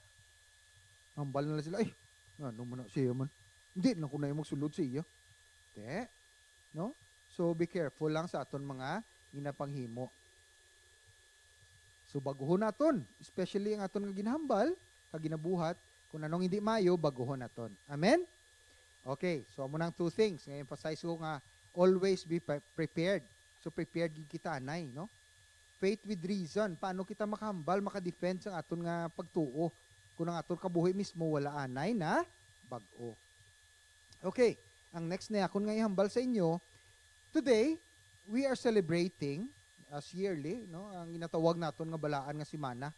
Hambal na lang sila, "Ay, ano man na siya man. Hindi na ko na yung magsulod sa iya." Te, no? So, be careful lang sa aton mga ginapanghimo. So, baguhon naton, especially ang aton nga ginahambal, kag ginabuhat, kung anong hindi maayo, baguhon naton. Amen? Okay, so amo nang two things nga emphasize ko nga always be pre- prepared. So, prepared gid kita anay, no? Faith with reason. Paano kita makahambal, makadefend sa aton nga pagtuo kung ang aton kabuhi mismo wala anay na bag-o? Okay, ang next na akon nga ihambal sa inyo, today, we are celebrating, as yearly, no, ang ginatawag naton nga balaan nga semana,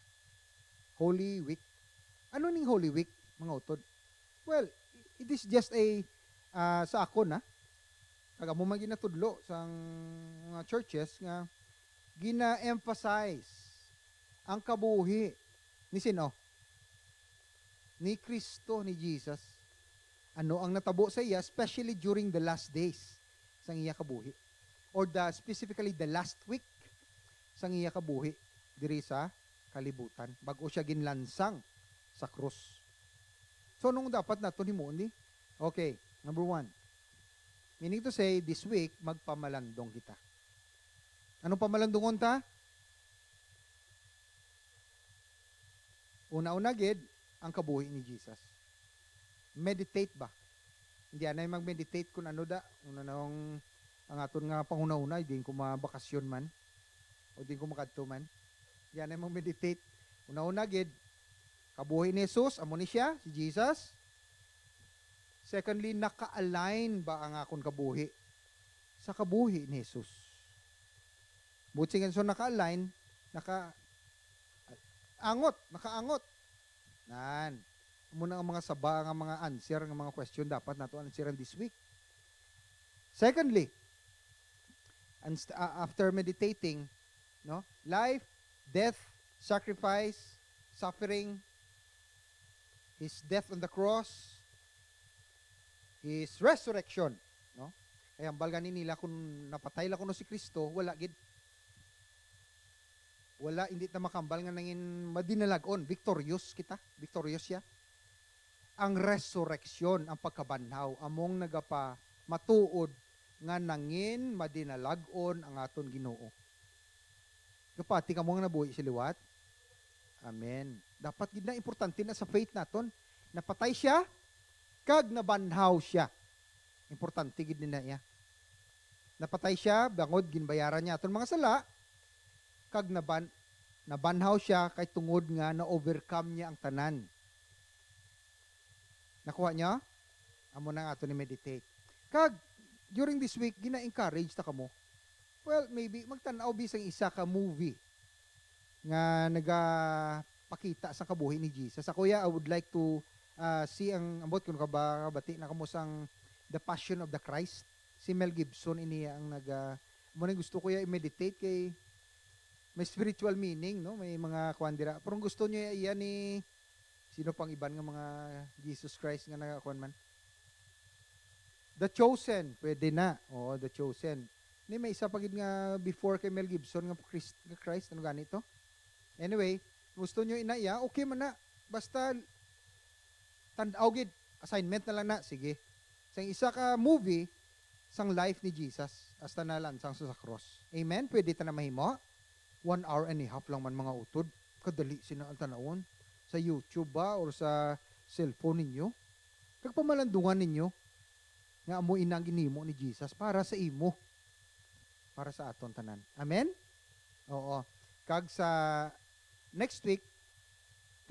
Holy Week. Ano ning Holy Week, mga utod? Well, it is just a, ah, sa akon, ha? Kag amo man ginatudlo sang mga churches nga gina-emphasize ang kabuhi ni sino? Ni Kristo, ni Jesus. Ano ang natabo sa iya, especially during the last days sang iya kabuhi, or the, specifically the last week sang iya kabuhi diri sa kalibutan, bag-o siya ginlansang sa krus. So, anong dapat naton himuon di? Okay, number one. Meaning to say, this week, magpamalandong kita. Anong pamalandungon ta? Una-una gid, ang kabuhi ni Jesus. Meditate ba? Hindi anay mag-meditate kung ano da, kung ano ang, ang aton nga panghunahuna, diin ko mabakasyon man, o diin ko makadto man. Hindi anay mag-meditate. Una-una gid, kabuhi ni Jesus, amo ni siya, si Jesus. Secondly, naka-align ba ang akon kabuhi sa kabuhi ni Jesus? Buot silingon, naka-align, naka-, angot, nakaangot. Nan. Amo na ang mga saba nga mga answer, nga mga question dapat nato answeran this week. Secondly, and st-, uh, after meditating, no? Life, death, sacrifice, suffering, his death on the cross, his resurrection, no? Kay hambal gani nila, kung napatay la kuno si Kristo, wala gid. Wala, hindi ta makambal nga nangin madinalag-on, victorious kita, victorious siya. Ang resurrection, ang pagkabanhaw, among nagapamatuod nga nangin madinalag-on ang aton Ginoo. Kapati kamo nga nabuhi sa liwat? Amen. Dapat gid na, importante na sa faith naton. Napatay siya, kag nabanhaw siya. Importante gid na iya. Napatay siya, bangod ginbayaran niya aton mga sala, kag naban-, nabanhaw siya kay tungod nga na-overcome niya ang tanan. Nakuha niya? Amo na nga ato ni meditate. Kag, during this week, gina-encourage ta kamo. Well, maybe, magtan-aw bisang isa ka movie nga nagapakita sa kabuhi ni Jesus. Ako, ya, I would like to, ah, see ang, ambot kung kaba-, kabati na kamo sang The Passion of the Christ. Si Mel Gibson ini ang naga, mo na gusto ko ya i-meditate kay may spiritual meaning, no? May mga kuwan dira. Pero ang gusto niyo iya ni, sino pang iban nga mga Jesus Christ nga nagakuan man? The Chosen, pwede na. Oo, The Chosen. Ni may isa pa gid nga before kay Mel Gibson nga Christ, nga Christ, ano gani to? Anyway, gusto nyo ina iya, okay man na. Basta tan-aw gid, assignment na lang na, sige. Sa isa ka movie, sang life ni Jesus, hasta na lansang sa, sa cross. Amen? Pwede ta na mahimo? One hour and a half lang man mga utod. Kadali sina ang tanawon. Sa YouTube ba or sa cellphone ninyo? Kag pamalandungan ninyo nga amo ina ang ginhimo ni Jesus para sa imo, para sa aton tanan. Amen? Oo. Kag sa next week,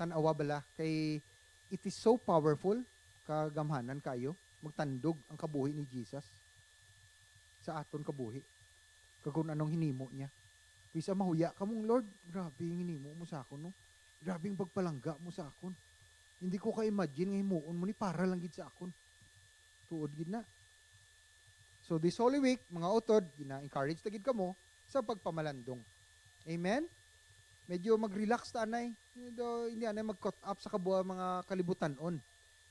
tan-awa bala kay it is so powerful, kagamhanan kayo, magtandog ang kabuhi ni Jesus sa aton kabuhi. Kag kung anong hinimo niya. Bisa mahuya ka mong, "Lord, grabe ang hinimo mo sa akon, no? Grabe ang pagpalangga mo sa akon. Hindi ko ka-imagine nga himuon mo ni para lang gid sa akon." Tuod gid na. So this Holy Week, mga utod, gina-encourage ta gid kamo sa pagpamalandong. Amen? Medyo mag-relax ta anay. Medyo hindi anay mag-caught up sa kabuang mga kalibutan-on.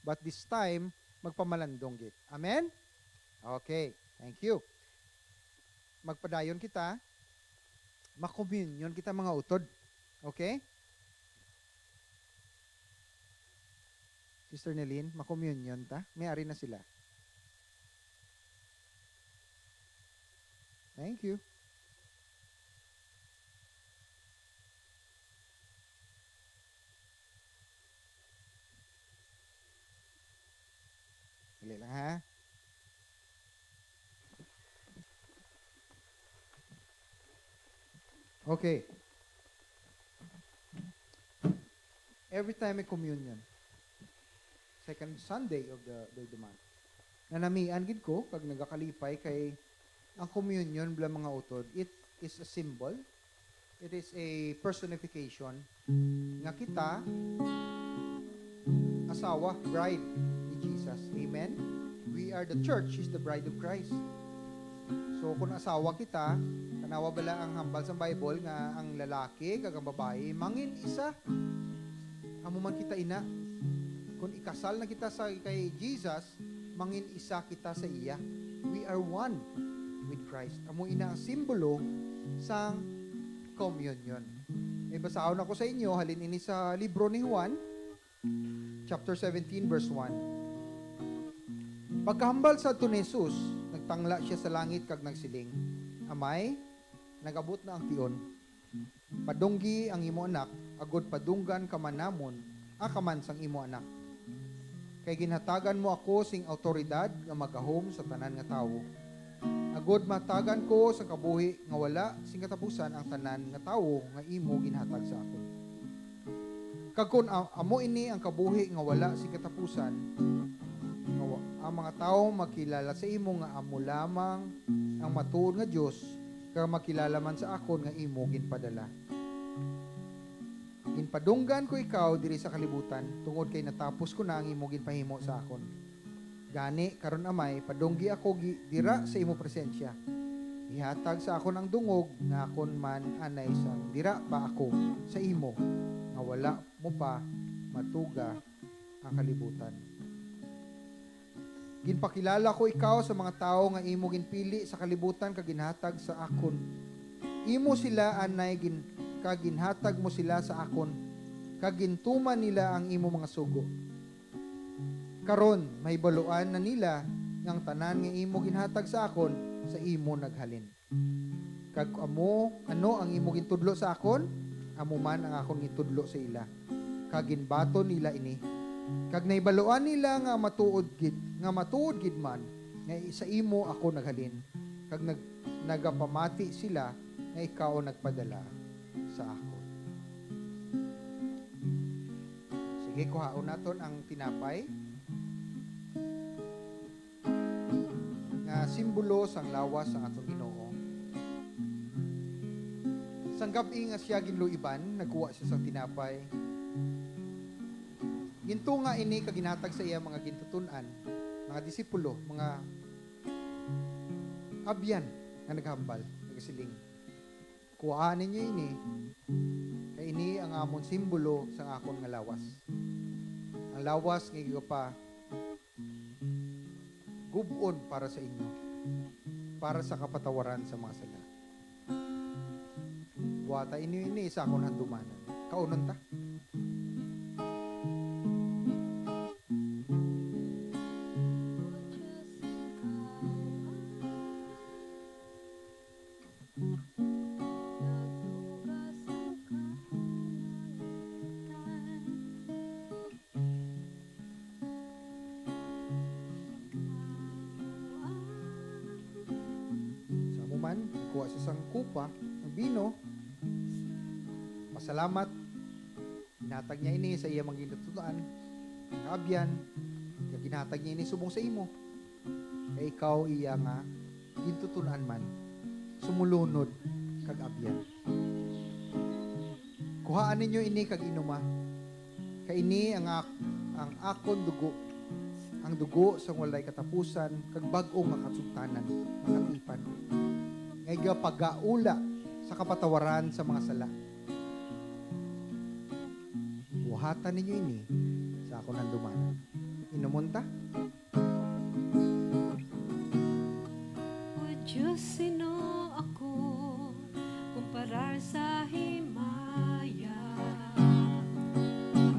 But this time, magpamalandong gid. Amen? Okay. Thank you. Magpadayon kita. Makomunyon kita, mga utod. Okay? Sister Nelin, makomunyon ta? May ari na sila. Thank you. Dali lang, ha? Okay. Every time may communion, second Sunday of the, the, the month, nanamian gid ko kag nagakalipay kay ang communion bala, mga utod, it is a symbol, it is a personification nga kita asawa, bride ni Jesus. Amen? We are the church, He's the bride of Christ. So, kung asawa kita, tanawa bala ang hambal sa Bible nga ang lalaki kag ang babayi mangin isa. Amo man kita ina. Kung ikasal na kita sa kay Jesus, mangin isa kita sa iya. We are one with Christ. Amo ina ang simbolo sang communion. May basahon ako sa inyo, halin ini sa libro ni Juan, chapter seventeen, verse one. Pagkahambal sadto ni Jesus, nagtangla sia sa langit kag nagsiling, "Amay, nag-abot na ang tion. Padunggi ang imo anak, agod padunggan ka man namon, ah, ka man sang imo anak. Kay ginhatagan mo ako sing awtoridad nga magahom sa tanan nga tawo, agod mahatagan ko sang kabuhi nga wala sing katapusan ang tanan nga tawo nga imo ginhatag sa akon. Kag kon a-, amo ini ang kabuhi nga wala sing katapusan, nga wa-, ang mga tawo makilala sa imo nga amo lamang ang matuod nga Dios, kag makilala man sa akon nga imo ginpadala. Ginpadunggan ko ikaw diri sa kalibutan, tungod kay natapos ko na ang imo ginpahimo sa akon. Gani, karon, Amay, padunggi ako gi-, dira sa imo presensya. Ihatag sa akon ang dungog nga akon man anay sang dira pa ako sa imo, nga wala mo pa matuga ang kalibutan. Ginpakilala ko ikaw sa mga tawo nga imo ginpili sa kalibutan kag ginhatag sa akon. Imo sila anay gin-, kag ginhatag mo sila sa akon, kag gintuman nila ang imo mga sugo. Karon, mahibaluan na nila nga ang tanan nga imo ginhatag sa akon sa imo naghalin. Kag amo, ano ang imo gintudlo sa akon, amo man ang akon gintudlo sa ila. Kag ginbaton nila ini. Kag nahibaluan nila nga matuod gid, nga matuod gid man nga sa imo ako naghalin. Kag nag-, nagapamati sila nga ikaw ang nagpadala sa akon. Sige, kuhaon naton ang tinapay nga simbolo sang lawas sang aton Ginoo. Sang gab-i nga sia ginluiban, nagkuha sia sang tinapay. Gintunga ini kag ginhatag sa iya mga gintuton-an, mga disipulo, mga Abyan nga naghambal, nagasiling, "Kuhaa ninyo ini, kay ini ang amon simbolo sang akon nga lawas. Ang lawas nga igapa gub-on para sa inyo, para sa kapatawaran sa mga sala. Buhata inyo ini sa akon handumanan." Kaunon ta. Sa amo man, nagkuha siya sang kupa ng bino, pasalamat, ginhatag niya ini sa iya mga ginatun-an nga abyan, kag ginhatag niya ini subong sa imo, kay ikaw iya nga gintuton-an man, sumolunod kag abyan. Kuhaa ninyo ini kag inuma, kay ini ang ak-, ang akon dugo, ang dugo sang walay katapusan kag bag-o nga kasugtanan, nga katipan, nga igapagaula sa kapatawaran sa mga sala. Buhata ninyo ini sa akon handumanan. Inumon ta. O Diyos, sino ako kumparar sa himaya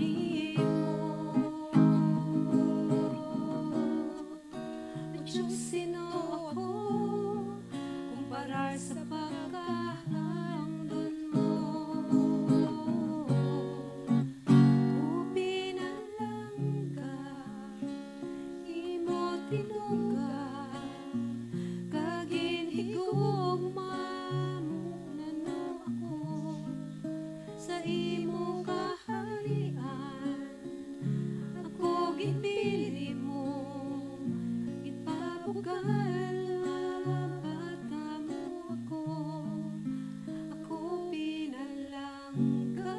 nimo? O Diyos, sino ako kumparar sa pagkahangdon mo? Ako pinalangga, imo tinungga, kag ginhigugma mo nano ako sa imo kaharian. Ako ginpili mo, ginpabugal nga bata mo ako. Ako pinalangga.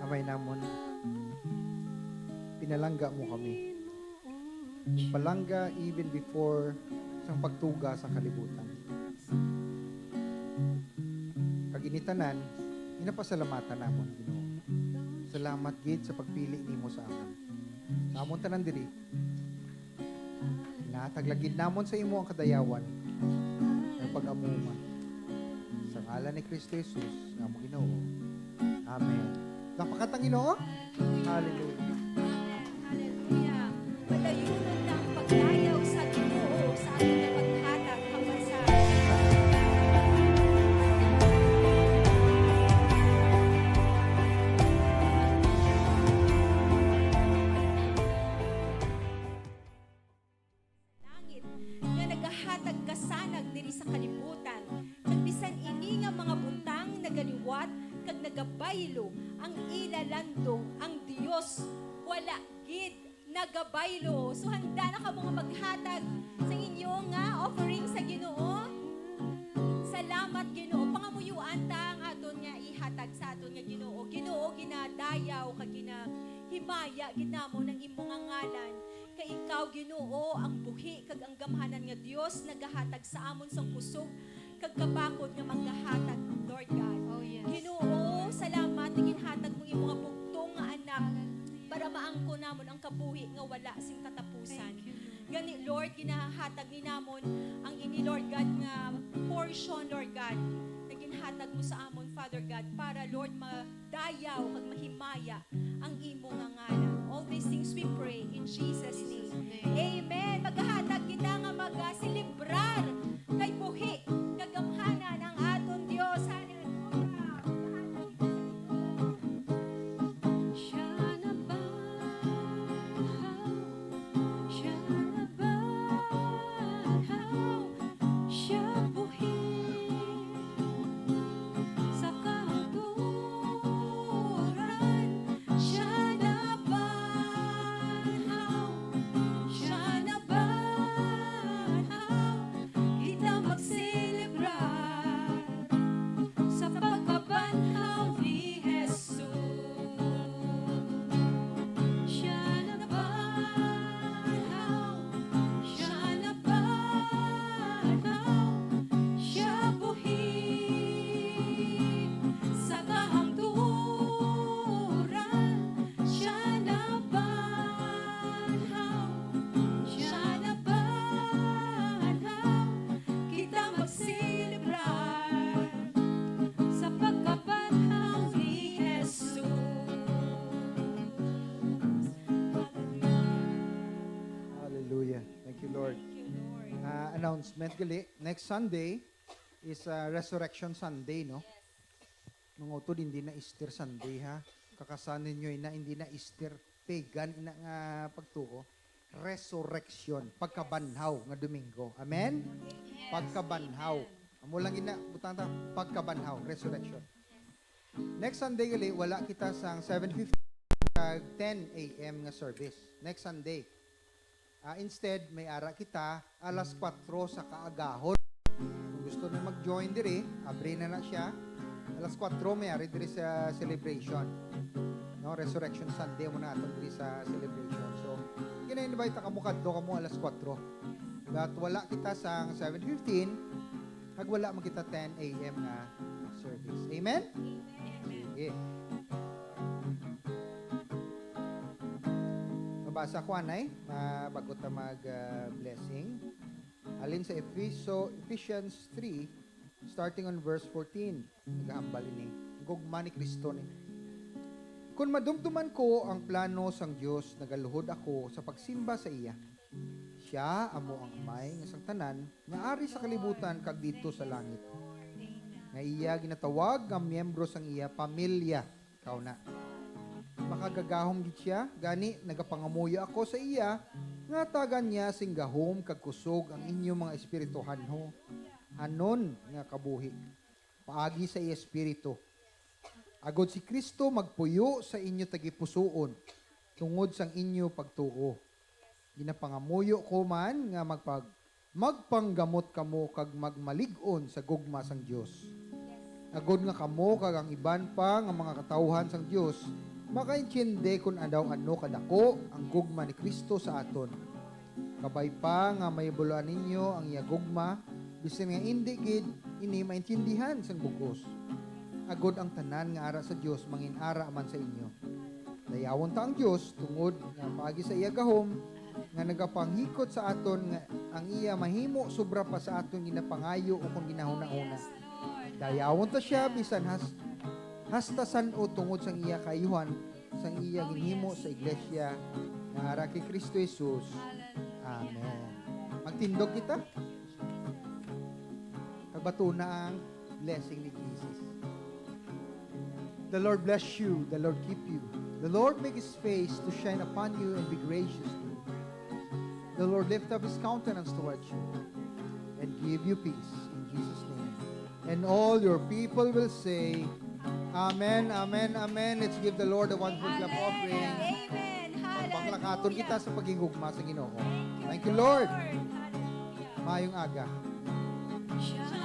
Amay namon, pinalangga mo kami. Palangga even before sang pagtuga sa kalibutan. Kag ini tanan, ginapasalamatan namon, Ginoo. Salamat gid sa pagpili nimo sa amon, sa amon tanan diri. Ginahatag lang gid namon sa imo ang kadayawan kag pag-amuma. Sa ngalan ni Cristo Jesus nga amon Ginoo. Amen. Napakatang Ginoo. Hallelujah. Hallelujah. Padayonon ta ang pagdayaw sa Ginoo sa aton nga paghatag hambal sa langit, nga nagahatag kasanag diri sa kalibutan, kag bisan ini nga mga butang nagaliwat kag nagabaylo ang ila landong, ang Dios wala gid nagabaylo. So, handa na kamo nga maghatag sa inyo nga offering sa Ginoo? Salamat, Ginoo. Pangamuyuan ta ang aton nga ihatag sa aton nga Ginoo. Ginoo, ginadayaw kag ginahimaya gid namon ang imo nga ngalan. Kay ikaw, Ginoo, ang buhi kag ang gamhanan nga Dios, nagahatag sa amon sang kusog kag kabakod nga manggahatag, Lord God. Oh, yes. Ginoo, salamat nga ginhatag mo imo nga bugtong nga anak para maangkon namon ang kabuhi nga wala sing katapusan. Thank you, Lord. Gani, Lord, ginahatag ni namon ang ini, Lord God, nga portion, Lord God, na ginhatag mo sa amon, Father God, para, Lord, madayaw kag mahimaya ang imo nga ngalan. All these things we pray in Jesus' name. Amen. Maghahatag kita nga magaselebrar kay buhi kag gamhanan ang aton Dios. Hallelujah. Siya nabanhaw, siya nabanhaw, siya buhi. Sa kahangturan, siya nabanhaw, siya nabanhaw, Announcement gali, next Sunday is, uh, Resurrection Sunday, no? Mga utod, hindi na Easter Sunday, ha? Kakasanon nyo na, hindi na Easter, pagan ina nga pagtuo. Resurrection, pagkabanhaw nga Domingo. Amen? Pagkabanhaw. Amo lang ina, butang ta, pagkabanhaw, resurrection. Next Sunday gali, wala kita sang seven fifteen kag ten a m nga service. Next Sunday. Ah, instead, may ara kita alas kuwatro sa kaagahon. Kung gusto na mag-join diri, abri na na siya. Alas kuwatro may ari diri sa celebration. No, Resurrection Sunday mo na aton diri sa celebration. So, gina-invite ta kamo kadto kamo alas kuwatro. But wala kita sang seven fifteen, kag wala man kita ten a m nga service. Amen? Sige. Mabasa ko anay, ma-, bago ta mag, ah, blessing. Halin sa Efeso, Ephesians three, starting on verse fourteen. Nagahambal ini. Gugma ni Cristo ni. Kon madumduman ko ang plano sang Dios, nagaluhod ako sa pagsimba sa iya. Sia amo ang Amay nga sang tanan, nga ari sa kalibutan kag didto sa langit. Nga iya ginatawag nga miyembro sang iya pamilya. Kaw na. Makagagahom gid sia, gani nagapangamuyo ako sa iya, nga tagan niya sing gahom kag kusog ang inyo mga espirituhanho, hanon nga kabuhi, paagi sa iya Espiritu. Agod si Cristo magpuyo sa inyo tagipusoon, tungod sang inyo pagtuo. Ginapangamuyo ko man nga magpag-, magpanggamot kamo kag magmalig-on sa gugma sang Dios. Agod nga kamo kag ang iban pa nga mga katawuhan sang Dios makaintindi kon ano, ano kadako ang gugma ni Cristo sa aton. Kabay pa nga mahibaluan ninyo ang iya gugma, bisan nga indi gid ini maintindihan sang bug-os. Agod ang tanan nga ara sa Dios mangin-ara man sa inyo. Dayawon ta ang Dios tungod nga paagi sa iya gahom nga nagapanghikot sa aton nga ang iya mahimo sobra pa sa aton ginapangayo ukon ginahunahuna. Dayawon ta sia bisan has-, hasta san-o tungod sang iya kaayuhan, sang iya ginhimo sa iglesia nga ara kay Cristo Jesus. Amen. Magtindog kita. Pagbatuna ang blessing ni Jesus. The Lord bless you. The Lord keep you. The Lord make His face to shine upon you and be gracious to you. The Lord lift up His countenance towards you and give you peace in Jesus' name. And all your people will say, "Amen, amen, amen." Let's give the Lord a wonderful clap offering. Amen. Hallelujah. Paglakaton kita sa paghigugma sa Ginoo. Thank you, Lord. Hallelujah. Mayong aga. Siya na